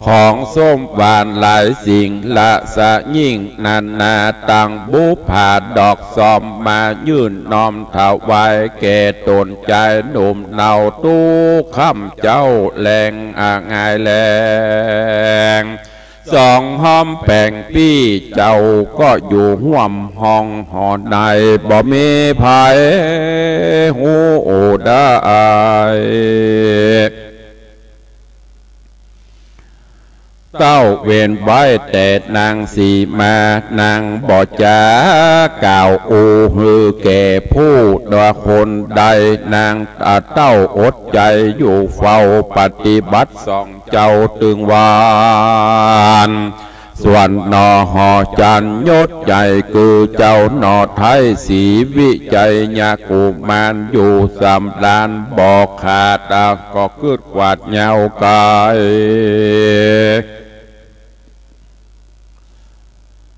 ของส้มหวานหลายสิ่งละสะยิ่งนานา ตังบุปผาดอกส้มมายื่นน้อมถวายแก่ต๋นจายหนุ่มเนาตุ๊กค่ำเจ๊าแลงอางายแลง สองห้อมแป๋งปี้เจ้าก็อยู่ฮ่วมห้องหอใน บ่มีใผฮู้ได้ เต้าเว้นไว้แต่นางสีมา นางบ่จ๋ากล่าวอู้หื้อแก่ผู้ใดคนใด นางเต้าอดใจ๋อยู่เฝ้าปฏิบัติส่องเจ้าตึงวัน ส่วนหน่อหอจันทร์ยศใหญ่ คือเจ้าหน่อไทยศรีวิชัยยะกุมาร อยู่สำราญบ่ขาด อ่ะ ก็กึ๊ดกวาดยาวไกล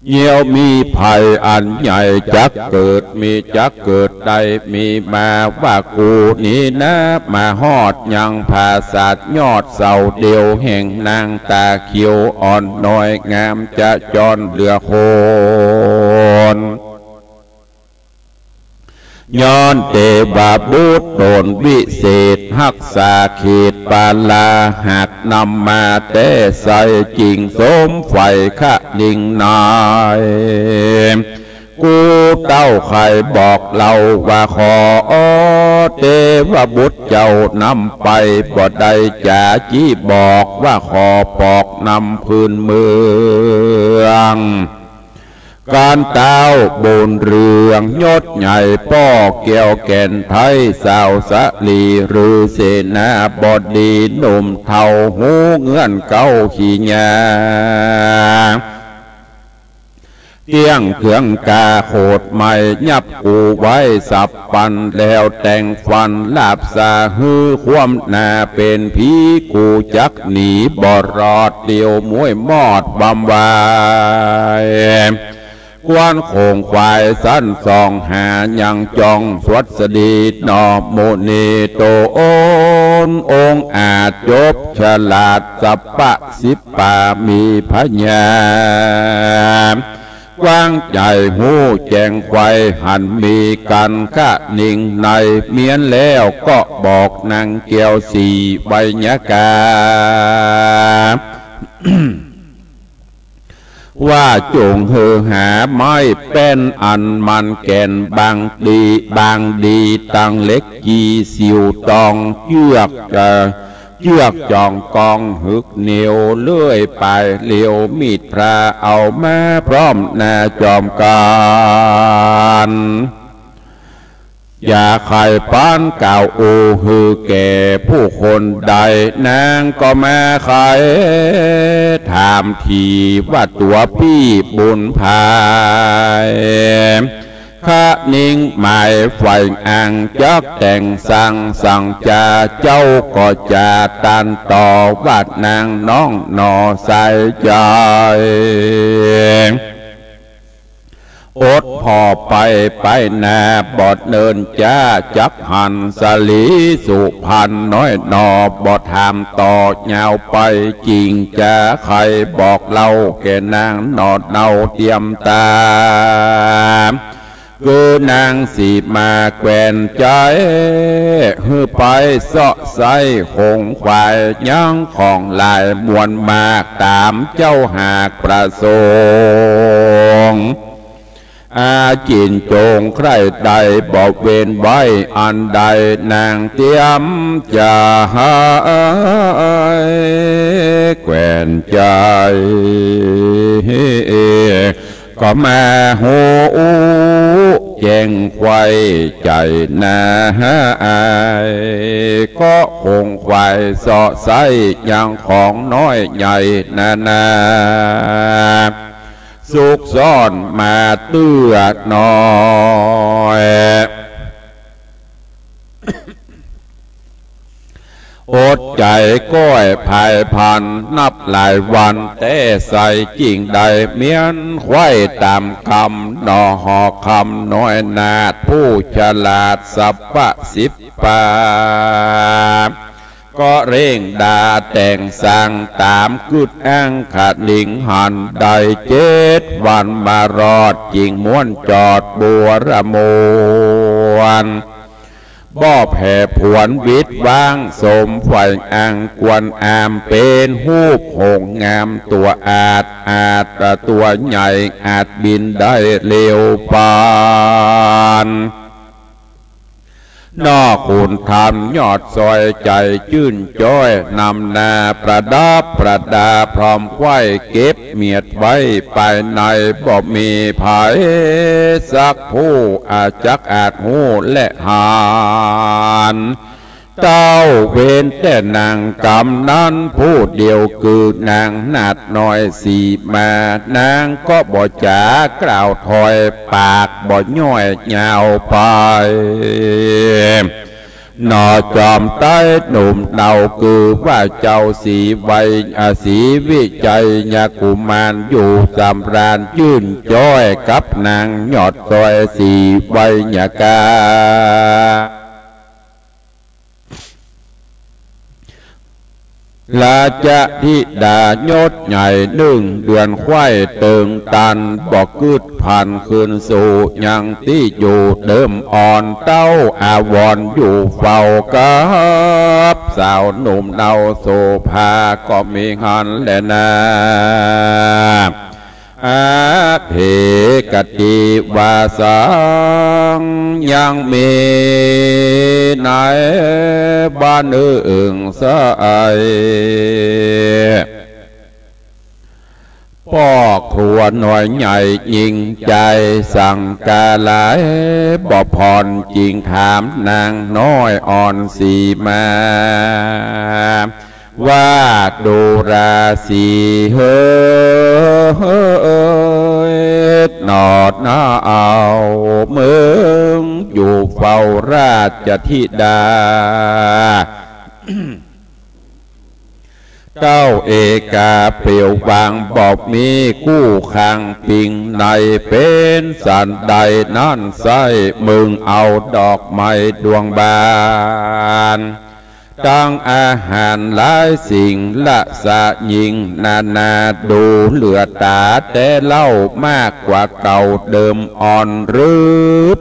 เยียะมีภัยอันใหญ่จักเกิด มีจักเกิดได้มีมา ว่ากูนี้นา มาฮอดยังผาสาทยอดเสาเดียว แห่งนางตาเขียวอ่อนน้อยงามจะจรเหลือคน ย้อนเตวบุตรต๋นวิเศษ ฮักษาเขตปาลา หากนำมาแต๊ใส จิ่งสมใฝ่คะนิงนาย กูเต้าใค่บอกเล่าว่า ขอเตวบุตรเจ้านำไป บ่ได้จ๋าจี้บอก ว่าขอปอกนำคืนเมือง ก๋านเต้าบุญเรืองยศใหญ่ ป้อแก้วแก่นไทย สาวสะหลีหรือเสนาบดี หนุ่มเฒ่าฮู้เงื่อนเก๊าขี้ยา เตี้ยงเถืองกาโขดไหม้ ยับกูไว้สับปัน แล้วแต่งฟันลาบสาหื้อความหน้า เป๋นผีกูจักหนีบ่รอด เตียวม้วยมอดบำวาย กวนโขงขวายสันสองหา ยังจ้องสวัสดีหน่อมุนี ต๋นองอาจจบฉลาด สัพพะสิบป่ามีผญา กว้างใจ๋ฮู้แจ้งไขว่ หันมีกั๋นคะนิงใน เมี้ยนแล้วก็บอกนางแก้วศรีไวยากา ว่าจงหื้อหาไม้แป้นอันมันแก่นบางดี บางดีตังเหล็กจี่สิวตอง เจือก เอ่อ เจือกจ่องกองหึกเหนียว เลื่อยปลายเหลียวมีดพระเอามาพร้อมหน้าจอมกั๋น อย่าใค่ปานกล่าวอู้หื้อแก่ผู้คนใด นางก็มาใค่ถามทีว่าตั๋วปี้บุญภาย คะนิงหมายใฝ่อังจักแต่งสัง สังจาเจ้าก็จะตันต่อ ว่านางน้องหน่อใส่ใจ๋ อดผ่อไปไปนา บ่เนินจ๊าจักหัน สะหลีสุพรรณน้อยหน่อ บ่ถามต่อยาวไป จิ่งจะใค่บอกเล่าแก่นางหน่อเนาเตียมต๋า คือนางสีมาแควนใจ๋ หื้อไปเซาะไส้โขงขวาย ยังของหลายมวลมาก ต๋ามเจ้าหากประสงค์ อาจิ่นจงใคร่ใด บ่เว้นไว้อันใด นางเตียมจะหายแควนใจ๋ ก็มาฮู้แจ้งไขว่ใจ๋นา ก็โขงไขว่เซาะไส้ยังของน้อยใหญ่นานา ซุกซ่อนมาเตื้อน้อย อดใจ๋ก้อยผายพลัน นับหลายวันแต๊ใส จิ่งได้เมี้ยนไขว่ต๋ามกำ หน่อหอกคำน้อยนาฏ ผู้ฉลาดสัพพะสิบป่า ก็เร่งดาแต่งสังต๋ามกึ๊ดอังคะนิง หันได้เจ็ดวันมารอด จิ่งม้วนจอดบัวระมวล บ่แผ่ผวนวิดว้าง สมใฝ่อังควรอาม เป๋นฮูปหงส์งามตั๋วอาด อาดตั๋วใหญ่ อาจบินได้เร็วปาน นอกขุนธรรมยอดซอย ใจ๋จื้นจ้อยนำหน้า ประดับประดาพร้อมไขว่ เก็บเมียดไว้ภายใน บ่มีใผสักผู้อาจจักอาจฮู้และหัน เต้าเว้นแต่นางกำนันผู้เดียว คือนางนาฏน้อยสีมา นางก็บ่จ๋ากล่าวถ้อย ปากบ่ย่อยยาวไป หนอจอมไต๊หนุ่มเนา คือว่าเจ้าศรีไวย อ่า ศรีวิชัยยกุมาร อยู่สำราญจื้นจ้อยกับนางยอดซอยศรีไวยกา ราชธิดายศใหญ่นึ่งเดือนไขว้เติงตัน บ่กึ๊ดผันคืนสู่ยังตี้อยู่เดิมอ่อน เต้าอาวรอยู่เฝ้ากับสาวหนุ่มเนาโสภา ก็มีหั้นแลนา อเถกติวาสัง ยังมีในบ้านอื่นไส้ ป้อครัวน้อยใหญ่ยิ่งใจ๋ สังกาหลายบ่ผ่อน จึงถามนางน้อยอ่อนสีมา ว่าดูราศีเหย หนอเนาเมืองอยู่เฝ้าราชธิดา เต้าเอกาเปลี่ยววาง บ่มีคู่ข้างปิงใน เป๋นสันใดนั้นไส้ มึงเอาดอกไม้ดวงบาน ตังอาหารหลายสิ่งละสะยิ่งนานา ดูเหลือต๋าแต่เล่ามากกว่าเก่าเดิมอ่อน หรือ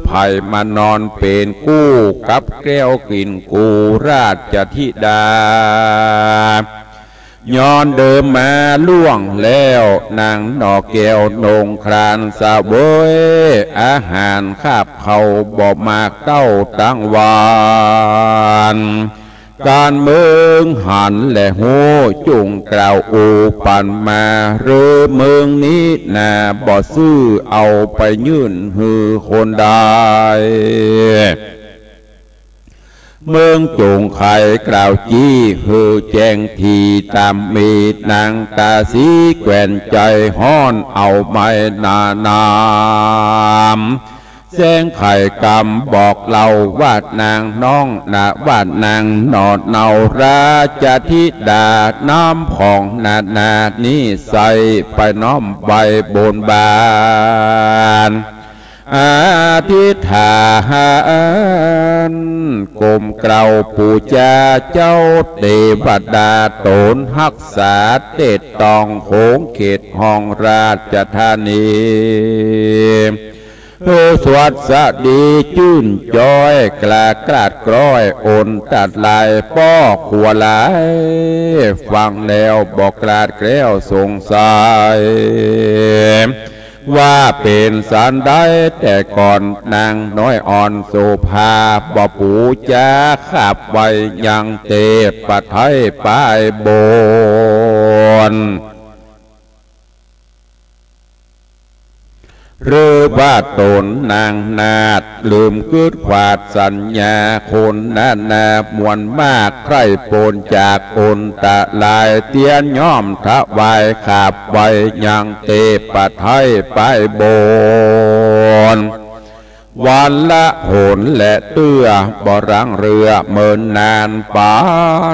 ใผมานอนเป๋นกู้กับแก้วกิ๋นกูราชธิดา ย้อนเดิมมาล่วงแล้ว นางหน่อแก้วนงครานเสวยอาหารคาบเข่าบ่มากเต้าตังวาน ก๋านเมืองหันและฮู้ จุ่งกล่าวอุปันมา หรือเมืองนี้นาบ่ซื่อ เอาไปยื่นหื้อคนใด เมืองจุ่งไขกล่าวจี้หื้อแจ้งทีต๋ามมี นางต๋าสีแควนใจ๋ฮ้อนเอาไม้หน้าน้ำ แสงไขกำบอกเล่าว่านางน้องนา ว่านางหน่อเนาราชธิดา น้ำผ่องนานานิไสย ไปน้อมไหว้บนบาน อธิษฐาน ก้มเกล้าปู๋จาเจ้าเตวดา ต๋นฮักษาเต็ดต้องโขงเขตห้องราชธานี หื้อสวัสดีจื้นจ้อย กล้ากลาดกล้อยอนตัดลาย ป้อครัวหลาย ฟังแล้วบ่กลาดแคล้วสงสัย ว่าเป๋นสันใดแต่ก่อน นางน้อยอ่อนโสภา บ่ปู๋จาขับไหว้ยังเตปะไทยปายบน หรือว่าต๋นนางนาฏลืมกึ๊ดขวาดสัญญา คนนานาหมวลมากใคร่ป๊นจากอนตะลาย เตียนย่อมถวายขับไหว้ยังเตปะไทยปายบน วันละหนและเตื้อบ่รั้งเรือเมินนาน ปา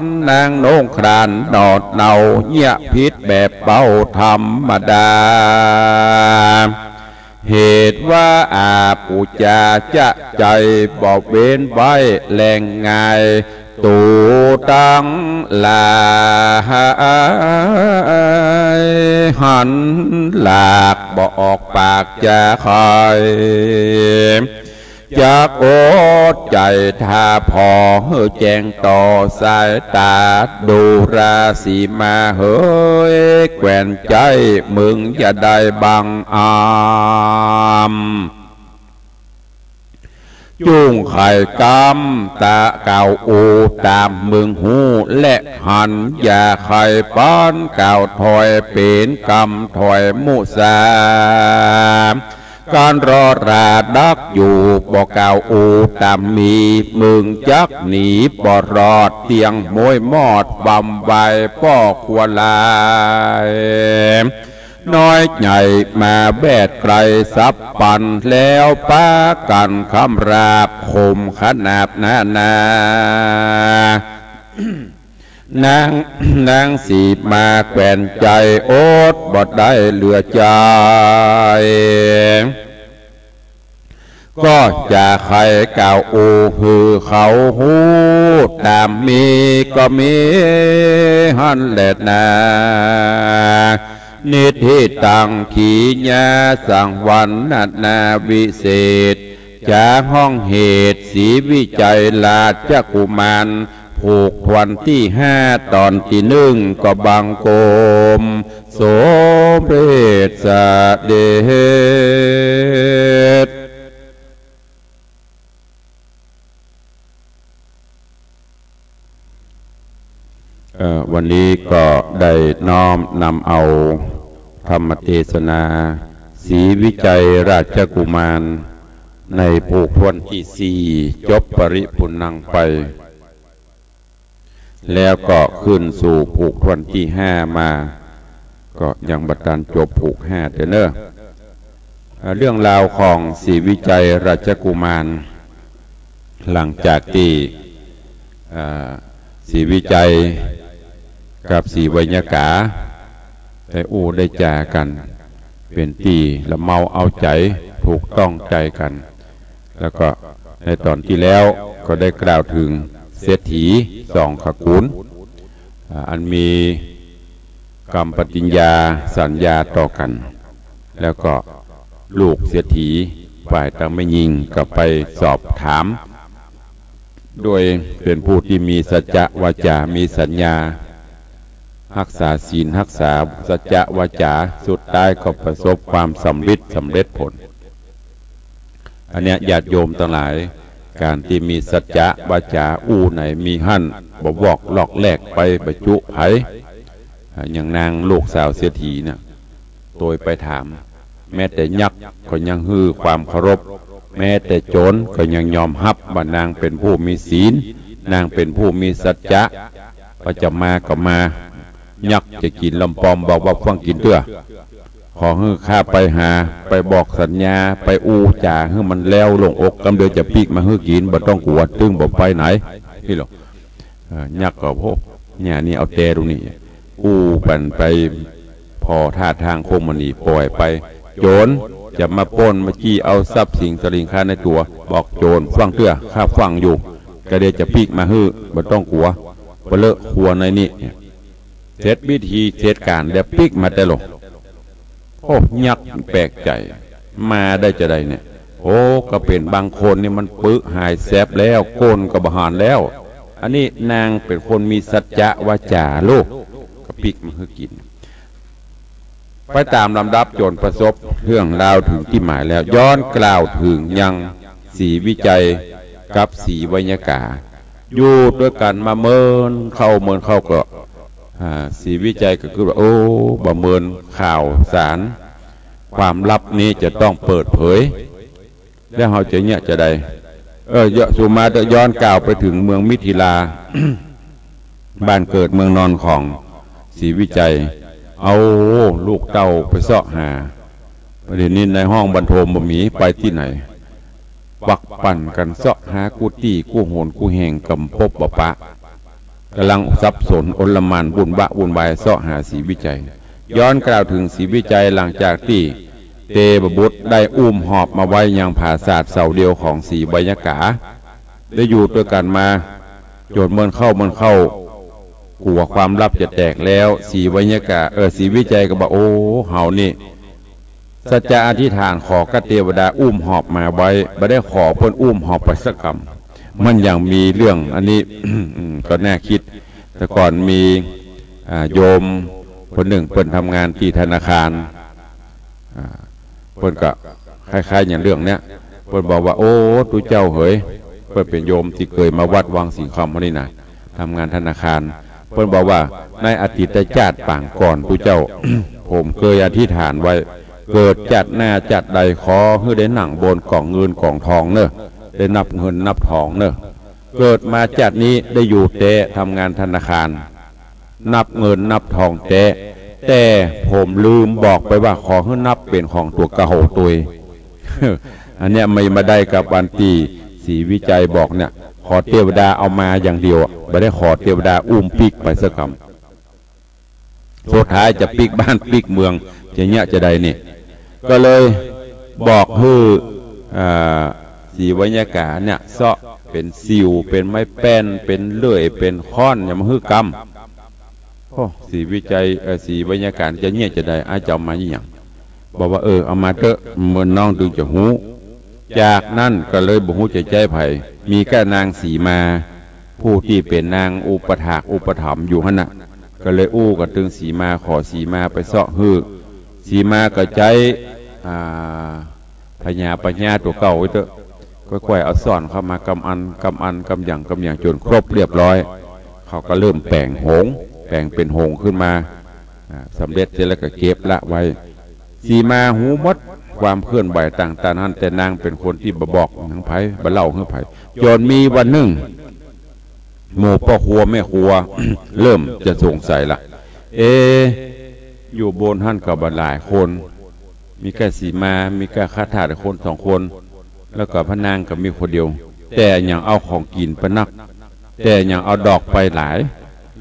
นนางนงครานหน่อเนาเยียะผิดแบบเบาธรรมดา เหตุว่าอาปู๋จาจะใจ๋บ่เว้นไว้แลงง่าย ตูตังหลายหันหลากบ่ออกปากจาใค่ จักอดใจ๋ถ้าผ่อหื้อแจ้งต่อสายต๋า ดูราสีมาเหย แควนใจ๋ มึงอย่าได้บังอำ จุ่งไขกำตะเก่าอูต๋ามมึงฮู้และหัน อย่าใค่ปานเก่าถอยเป๋นกำถอยมุสา การรอราดักอยู่ บ่กล่าวอู้ต๋ามมี มึงจักหนีบ่รอด เตี้ยงม้วยมอด บำไวป้อครัวลาย น้อยใหญ่มาแบดไกลสับปัน แล้วปากั๋นคำราบ ข่มขนาบหนานา นาง นางสีมาแขวนใจ๋ อดบ่ได้เหลือใจ๋ ก็จะใค่กล่าวอู้หื้อเขาฮู้ ต๋ามมีก็มีหั้นแลนา นิทธิตัง ขีญา สังวรรณนาวิเศษ จะฮ้องเหตุ ศรีวิชัยราชกุมาร ผูกถ้วนตี้ห้า ต๋อนตี้นึ่ง ก็บังคมสมเด็จเสด็จ เอ่อ วันนี้ก็ได้น้อมนำเอาธรรมเทศนา ศรีวิชัยราชกุมาร ในผูกถ้วนตี้สี่ จบปริปุณณังไป แล้วก็ขึ้นสู่ผูกถ้วนตี้ห้ามา ก็ยังบ่ตันจบผูกห้าเตื้อเน่อ เอ่อ เรื่องราวของศรีวิชัยราชกุมาร หลังจากตี้ เอ่อ ศรีวิชัยกับศรีไวยากา ได้อู้ได้จ๋ากั๋น เป๋นตี้ละเมาเอาใจ๋ ถูกต้องใจ๋กั๋น แล้วก็ในต๋อนตี้แล้วก็ได้กล่าวเถิงเศรษฐีสองขกูล อ่า อันมีกำปฏิญญาสัญญาต่อกั๋น แล้วก็ลูกเศรษฐีฝ่ายตางแม่ญิงก็ไปสอบถาม โดยเป๋นผู้ตี้มีสัจจะวาจ๋า มีสัญญา ฮักษาศีล ฮักษาสัจจะวาจ๋า สุดท้ายก็ประสบความสำริด สำเร็จผล อันเนี้ยญาติโยมตังหลาย ก๋านตี้มีสัจจะวาจ๋า อู้ไหนมีหั้น บ่วอกลอกแลกไปบ่จุใผ อ่า อย่างนางลูกสาวเศรษฐีน่ะ โตยไปถาม แม้แต่ยักษ์ก็ยังหื้อความเคารพ แม้แต่โจรก็ยังยอมฮับว่านางเป๋นผู้มีศีล นางเป๋นผู้มีสัจจะ ว่าจะมาก็มา ยักษ์จะกิ๋นลำปอมบอกว่าฟั่งกิ๋นเตื้อ ขอหื้อข้าไปหา ไปบอกสัญญา ไปอู้จ๋าหื้อมันแล้วลงอก กำเดียวจะปิ๊กมาหื้อกิ๋น บ่ต้องกั๋ว ตึงบ่ไปไหน นี่หรอก เอ่อ ยักษ์ก็ โอ้ เนี่ย นี่เอาแต่ตรงนี้ อู้ปันไป ผ่อท่าตางคงบ่หนี ป่อยไป โจรจะมาปล้นมาจี้เอาทรัพย์สินสะหลิงคาในตั๋ว บอกโจรฟั่งเตื้อ ข้าฟั่งอยู่ กำเดียวจะปิ๊กมาหื้อ บ่ต้องกั๋ว ปะเลอะครัวในนี้ เสร็จพิธีเสร็จก๋านแล้วปิ๊กมาแต่ละ โอ้ ยักษ์แปลกใจ๋ มาได้จาใดเนี่ย โอ้ ก็เป๋นบางคนนี่มันปึหายแสบแล้ว ก้นก็บ่หันแล้ว อันนี้นางเป๋นคนมีสัจจะวาจ๋าลูก ก็ปิ๊กมาหื้อกิ๋น ไปต๋ามลำดับจ๋นประสบเรื่องราวเถิงตี้หมายแล้ว ย้อนกล่าวเถิงยังศรีวิชัยกับศรีไวยากา อยู่ตวยกั๋นมาเมินเข้าเมินเข้าก็ อ่า ศรีวิชัยก็กึ๊ดว่า โอ้ บ่าเมินข่าวสาร ความลับนี้จะต้องเปิดเผย แล้วเฮาจะเยียะจาใด เออ เยียะ สุมาเถอะ ย้อนกล่าวไปเถิงเมืองมิถิลา บ้านเกิดเมืองนอนของศรีวิชัย เอาลูกเต้าไปเซาะหา เดี๋ยวนี้ในห้องบันโทมบ่มี ไปตี้ไหน ปักปั่นกั๋นเซาะหากู้ตี้กู้หนกู้แห่ง ก็บ่ปะ ก๋ำลังสับสนอลหม่าน วุ่นวะวุ่นวาย เซาะหาศรีวิชัย ย้อนกล่าวเถิงศรีวิชัย หลังจากตี้เตวบุตรได้อุ้มหอบมาไว้ยังผาสาทเสาเดียวของศรีไวยากา ได้อยู่ตวยกั๋นมาจ๋นเมินเข้าเมินเข้า กั๋วความลับจะแตกแล้ว ศรีไวยากา เออ ศรีวิชัยก็บอก โอ้ เฮานี่ สัจจะอธิษฐานขอกับเตวดาอุ้มหอบมาไว้ บ่ได้ขอเปิ้นอุ้มหอบไปสักกำ มันยังมีเรื่องอันนี้ ก็น่าคิด แต่ก่อนมี อ่า โยมคนนึ่งเปิ้นทำงานตี้ธนาคาร อ่า เปิ้นก็คล้ายๆ อย่างเรื่องเนี้ย เปิ้นบอกว่า โอ้ ตุ๊เจ้าเหย เปิ้นเป๋นโยมตี้เกยมาวัดวังสิงห์คำเฮานี่นะ ทำงานธนาคาร เปิ้นบอกว่า ในอดีตจาติปางก่อนตุ๊เจ้า ผมเกยอธิษฐานไว้ เกิดจาติหน้าจาติใดขอหื้อได้นั่งบนก๋องเงินก๋องทองเน่อ ได้นับเงินนับทองเน่อ เกิดมาจาตินี้ได้อยู่แต๊ ทำงานธนาคาร นับเงินนับทองแต๊ แต่ผมลืมบอกไปว่าขอหื้อนับเป๋นของตั๋วเก่าตวย อันเนี้ยไม่มาได้กับอันตี้ศรีวิชัยบอกเนี่ย ขอเตวดาเอามาอย่างเดียวอะ บ่ได้ขอเตวดาอุ้มปิ๊กไปสักกำ สุดท้ายจะปิ๊กบ้านปิ๊กเมือง จะเยียะจาใดนี่ ก็เลยบอกหื้อ อ่า ศรีวิชัยเนี่ย เซาะเป๋นสิ่ว เป๋นไม้แป้น เป๋นเลื่อย เป๋นค้อน อย่างมาหื้อกำ โอ้ ศรีวิชัย เอ่อ ศรีวิชัยจะเยียะจาใด อ้ายจะเอามาอะหยัง บอกว่า เออ เอามาเต๊อะ เมินน้องตึงจะฮู้ จากนั้นก็เลยบ่ฮู้จะใจ๊ใผ มีก้านางสีมา ผู้ตี้เป๋นนางอุปถากอุปถัมภ์อยู่หั้นน่ะ ก็เลยอู้กับตึงสีมา ขอสีมาไปเซาะหื้อ สีมาก็ใจ๊ อ่า พญาปัญญาตั๋วเก่าไว้เต๊อะ ก้อยๆ เอาซ่อนเข้ามากำอัน กำอัน กำอย่าง กำอย่าง จ๋นครบเรียบร้อย เขาก็เริ่มแป๋งหงส์ แป๋งเป๋นหงส์ขึ้นมา อ่า สำเร็จเสร็จแล้วก็เก็บละไว้ สีมาฮู้หมดความเคลื่อนไหวต่างๆ หั้น แต่นางเป๋นคนตี้บ่บอกหื้อใผ บ่เล่าหื้อใผ จ๋นมีวันนึ่ง หมู่ป้อครัวแม่ครัว เริ่มจะสงสัยละ เอ๊ะ อยู่บนหั้นก็บ่าหลายคน มีก้าสีมา มีก้าข้าทาสคนสองคน แล้วก็พระนางก็มีคนเดียว แต่อะหยังเอาของกิ๋นไปนัก แต่อะหยังเอาดอกไปหลาย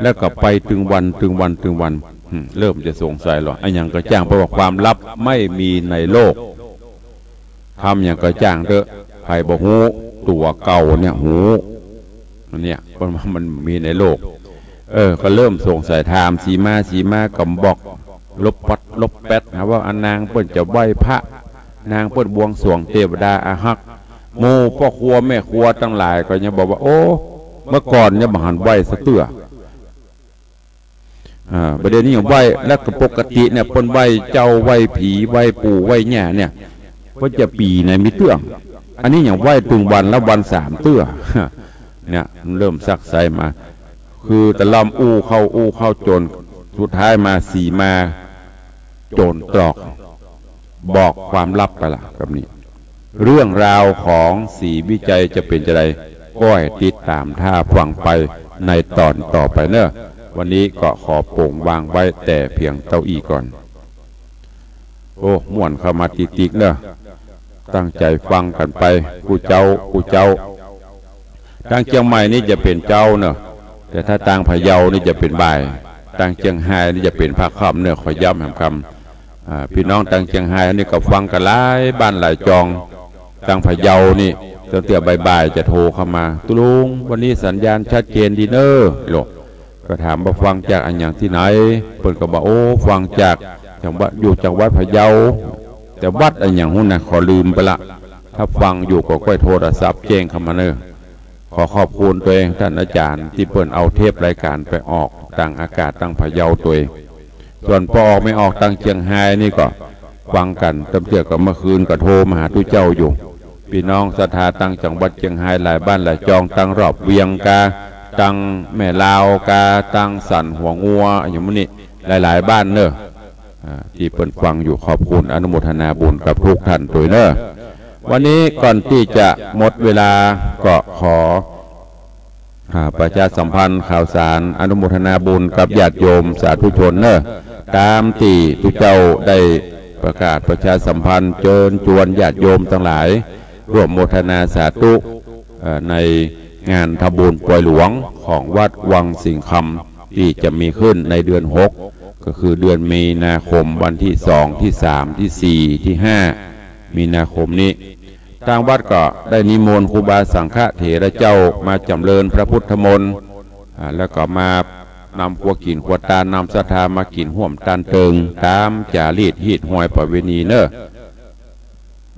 แล้วก็ไปตึงวัน ตึงวัน ตึงวัน อืม เริ่มจะสงสัยละ อะหยังก็จ้าง เพราะว่าความลับไม่มีในโลก ทำอะหยังก็จ้างเต๊อะ ใผบ่ฮู้ ตั๋วเก่าเนี่ยฮู้ อันเนี้ย เพราะว่ามันมีในโลก เออ ก็เริ่มสงสัย ถามสีมา สีมาก็บอก ลบปัดลบแป๊ด หาว่าอะนางเปิ้นจะไหว้พระ นางเปิ้นบวงสรวงเตวดาอะฮัก หมู่ป้อครัวแม่ครัวตังหลายก็ยังบอกว่า โอ้ เมื่อก่อนเนี่ยบ่หันไหว้สักเตื้อ อ่า บ่าเดี่ยวนี้ยังไหว้ แล้วก็ปกติเนี่ยเปิ้นไหว้เจ้า ไหว้ผี ไหว้ปู่ ไหว้ย่าเนี่ย เปิ้นจะปี๋ไหนมีเตื้อ อันนี้ยังไหว้ตึงวันละวันสามเตื้อ เนี่ย มันเริ่มซักไซ้มา คือตะล่อมอู้เข้า อู้เข้าจ๋น สุดท้ายมาสีมา จ๋นตรอก บอกความลับไปละ กำนี้ เรื่องราวของศรีวิชัยจะเป๋นจาใด ก้อยติดต๋ามท่าฟังไปในต๋อนต่อไปเน่อ วันนี้ก็ขอป๋งวางไว้แต่เพียงเต้าอี้ก่อน โอ้ ม่วนเข้ามาติ๊กๆ เน่อ ตั้งใจ๋ฟังกั๋นไป กู้เจ้า กู้เจ้า ตางเจียงใหม่นี่จะเป๋นเจ๊าเน่อ แต่ถ้าตางพะเยานี่จะเป๋นบ่าย ตางเจียงฮายนี่จะเป๋นภาคค่ำเน่อ ขอย้ำแหมกำ อ่า ปี้น้องตางเจียงฮายนี่ก็ฟังกั๋นหลายบ้านหลายจอง ตางพะเยานี่ตั้งแต่บ่ายๆ จะโทรเข้ามา "ตุ๊ลุง วันนี้สัญญาณชัดเจนดีเน่อ" โลก ก็ถามว่าฟังจากอะหยังตี้ไหน เปิ้นก็บอก "โอ้ ฟังจากจังหวัด อยู่จังหวัดพะเยา แต่วัดอะหยังฮู้นะ ขอลืมไปละ ถ้าฟังอยู่ก็ก้อยโทรศัพท์แจ้งเข้ามาเน่อ" ขอขอบคุณตวยท่านอาจ๋ารย์ตี้เปิ้นเอาเทปรายก๋านไปออกตางอากาศตางพะเยาตวย ส่วนปอออกไม่ออกตางเจียงฮายนี่ก็ฟังกั๋น ตำเตื้อก็เมื่อคืนก็โทรมาหาตุ๊เจ้าอยู่ ปี้น้องศรัทธาตางจังหวัดเจียงฮายหลายบ้านหลายจอง ตางรอบเวียงกา ตางแม่ลาวกา ตางสันหัวงัว อะหยังหมู่นี้ หลายๆ บ้านเน่อ อ่า ตี้เปิ้นฟังอยู่ ขอบคุณอนุโมทนาบุญกับทุกท่านตวยเน่อ วันนี้ก่อนตี้จะหมดเวลาก็ขอ อ่า ประชาสัมพันธ์ข่าวสารอนุโมทนาบุญกับญาติโยมสาธุชนเน่อ ต๋ามตี้ตุ๊เจ้าได้ประกาศประชาสัมพันธ์เจิญจวนญาติโยมตังหลาย ร่วมโมทนาสาธุ เอ่อ ในงานทำบุญปอยหลวงของวัดวังสิงห์คำ ตี้จะมีขึ้นในเดือนหก ก็คือเดือนมีนาคม วันตี้สอง ตี้สาม ตี้สี่ ตี้ห้า มีนาคมนี้ ตางวัดก็ได้นิมนต์ครูบาสังฆะเถระเจ้ามาจ๋ำเริญพระพุทธมนต์ อ่า แล้วก็มานำครัวกิ๋นครัวตาน นำศรัทธามากิ๋นฮ่วมตานเติง ต๋ามจ๋ารีตฮีตฮอยประเวณีเน่อ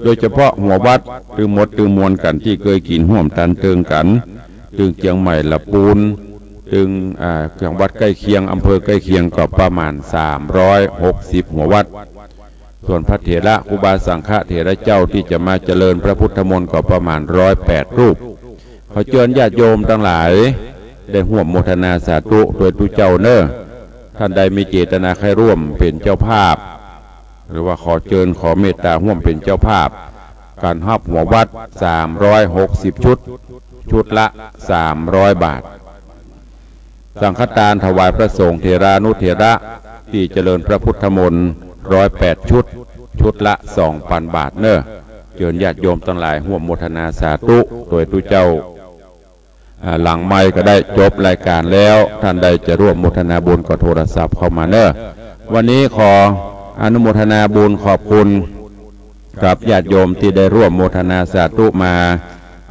โดยเฉพาะหัววัด ตึงหมดตึงมวลกั๋นตี้เกยกิ๋นฮ่วมตานเติงกั๋น ตึงเจียงใหม่ละปูน ตึง อ่า จังหวัดใก้เคียง อำเภอใก้เคียงก็ประมาณสามร้อยหกสิบหัววัด ส่วนพระเถระครูบาสังฆะเถระเจ้าตี้จะมาเจริญพระพุทธมนต์ก็ประมาณร้อยแปดรูป ขอเจิญญาติโยมตังหลายได้ฮ่วมโมทนาสาธุตวยตุ๊เจ้าเน่อ ท่านใดมีเจตนาใค่ร่วมเป๋นเจ้าภาพ หรือว่าขอเจิญขอเมตตาฮ่วมเป๋นเจ้าภาพ ก๋านฮับหัววัด สามร้อยหกสิบ ชุด ชุดละ สามร้อย บาท สังฆตานถวายพระสงฆ์เถรานุเถระ ตี้เจริญพระพุทธมนต์ ร้อยแปด ชุด ชุดละ สองปัน บาทเน่อ เจิญญาติโยมตังหลายฮ่วมโมทนาสาธุตวยตุ๊เจ้า อ่า หลังไมค์ก็ได้ จบรายก๋านแล้ว ต้านใดจะฮ่วมโมทนาบุญก็โทรศัพท์เข้ามาเน่อ วันนี้ขออนุโมทนาบุญขอบคุณกับญาติโยมตี้ได้ฮ่วมโมทนาสาธุมา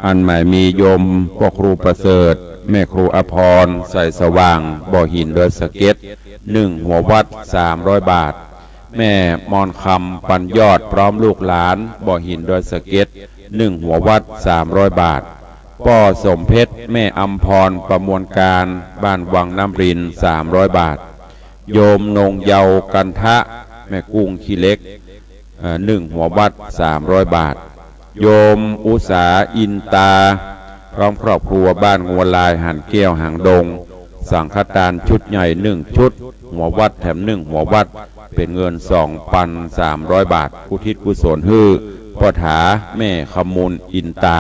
อันหมายมีโยมป้อครูประเสริฐ แม่ครูอภรณ์ ใสสว่าง บ่อหินดอยสะเก็ด นึ่งหัววัด สามร้อย บาท แม่มอนคำ ปัญญอด พร้อมลูกหลาน บ่อหินดอยสะเก็ด นึ่งหัววัด สามร้อย บาท ป้อสมเพชร แม่อำพร ประมวลการ บ้านวังน้ำริน สามร้อย บาท โยมนงเยาว์ กันทะ แม่กุ้งขี้เหล็ก เอ่อ นึ่งหัววัด สามร้อย บาท โยมอุสา อินตา พร้อมครอบครัว บ้านงัวลาย หันแก้ว หางดง สังฆตานชุดใหญ่นึ่งชุด หัววัดแถมนึ่งหัววัด เป๋นเงิน สองปันสามร้อย บาท อุทิศกุศลหื้อป้อถา แม่คำมูล อินตา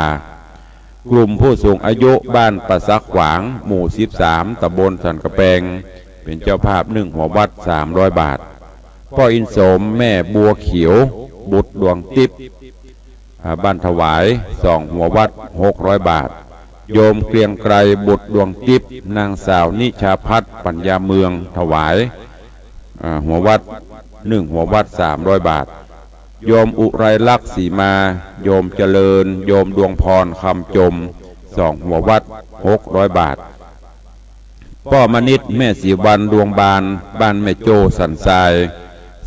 กลุ่มผู้สูงอายุบ้านป่าสักขวาง หมู่ สิบสาม ตำบลสันก๋ำแปง เป๋นเจ้าภาพนึ่งหัววัด สามร้อย บาท ป้ออินสม แม่บัวเขียว บุตรดวงติ๊บ อ่า บ้านถวาย สองหัววัด หกร้อย บาท โยมเกรียงไกร บุตรดวงติ๊บ นางสาวนิชาพัฒน์ ปัญญาเมือง ถวาย อ่า หัววัด นึ่งหัววัด สามร้อย บาท โยมอุไรลักษณ์ สีมา โยมเจริญ โยมดวงพร คำจม สองหัววัด หกร้อย บาท ป้อมณิษฐ์ แม่สีวัน ดวงบาน บ้านแม่โจ้ สันทราย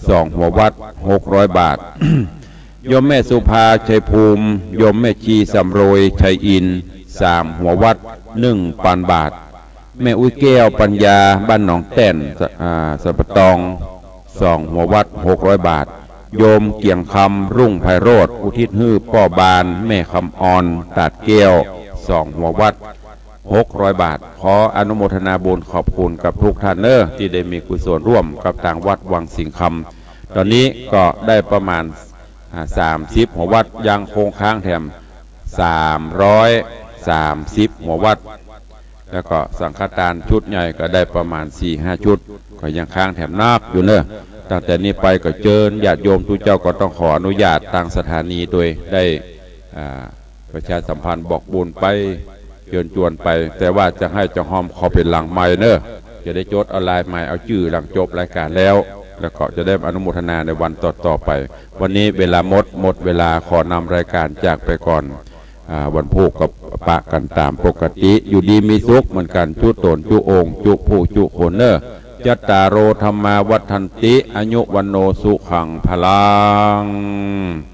สองหัววัด หกร้อย บาท โยมแม่สุภา ชัยภูมิ โยมแม่ชี สำโรย ชัยอินทร์ สามหัววัด นึ่งปัน บาท แม่อุ๊ยแก้ว ปัญญา บ้านหนองแต้น อ่า สันป่าตอง สองหัววัด หกร้อย บาท โยมเกียงคำ รุ่งไพโรจน์ อุทิศหื้อป้อบาน แม่คำออน ตาดแก้ว สองหัววัด หกร้อย บาท ขออนุโมทนาบุญขอบคุณกับทุกท่านเน่อ ตี้ได้มีกุศลฮ่วมกับตางวัดวังสิงห์คำ ต๋อนนี้ก็ได้ประมาณ อ่า สามสิบ หัววัด ยังคงค้างแถม สามร้อยสามสิบ หัววัด แล้วก็สังฆตานชุดใหญ่ก็ได้ประมาณ สี่ห้า ชุด ก็ยังค้างแถมนักอยู่เน่อ ตั้งแต่นี้ไปก็เจิญญาติโยมตุ๊เจ้าก็ต้องขออนุญาตตางสถานีโดยได้ อ่า ประชาสัมพันธ์บอกบุญไป เจิญจวนไป แต่ว่าจะหื้อเจ้าฮ่อมเข้าไปหลังไมค์เน่อ จะได้จดเอาลายไมค์ เอาจื้อหลังจบรายก๋านแล้ว แล้วก็จะได้อนุโมทนาในวันต่อๆ ไป วันนี้เวลาหมด หมดเวลา ขอนำรายก๋านจากไปก่อน อ่า วันพูกก็ปะกั๋นต๋ามปกติ อยู่ดีมีสุขเหมือนกั๋น จุ๊ต๋น จุ๊องค์ จุ๊ผู้ จุ๊คนเน่อ จัตตาโร ธัมมา วัฑฒันติ อายุ วัณโณ สุขัง พลัง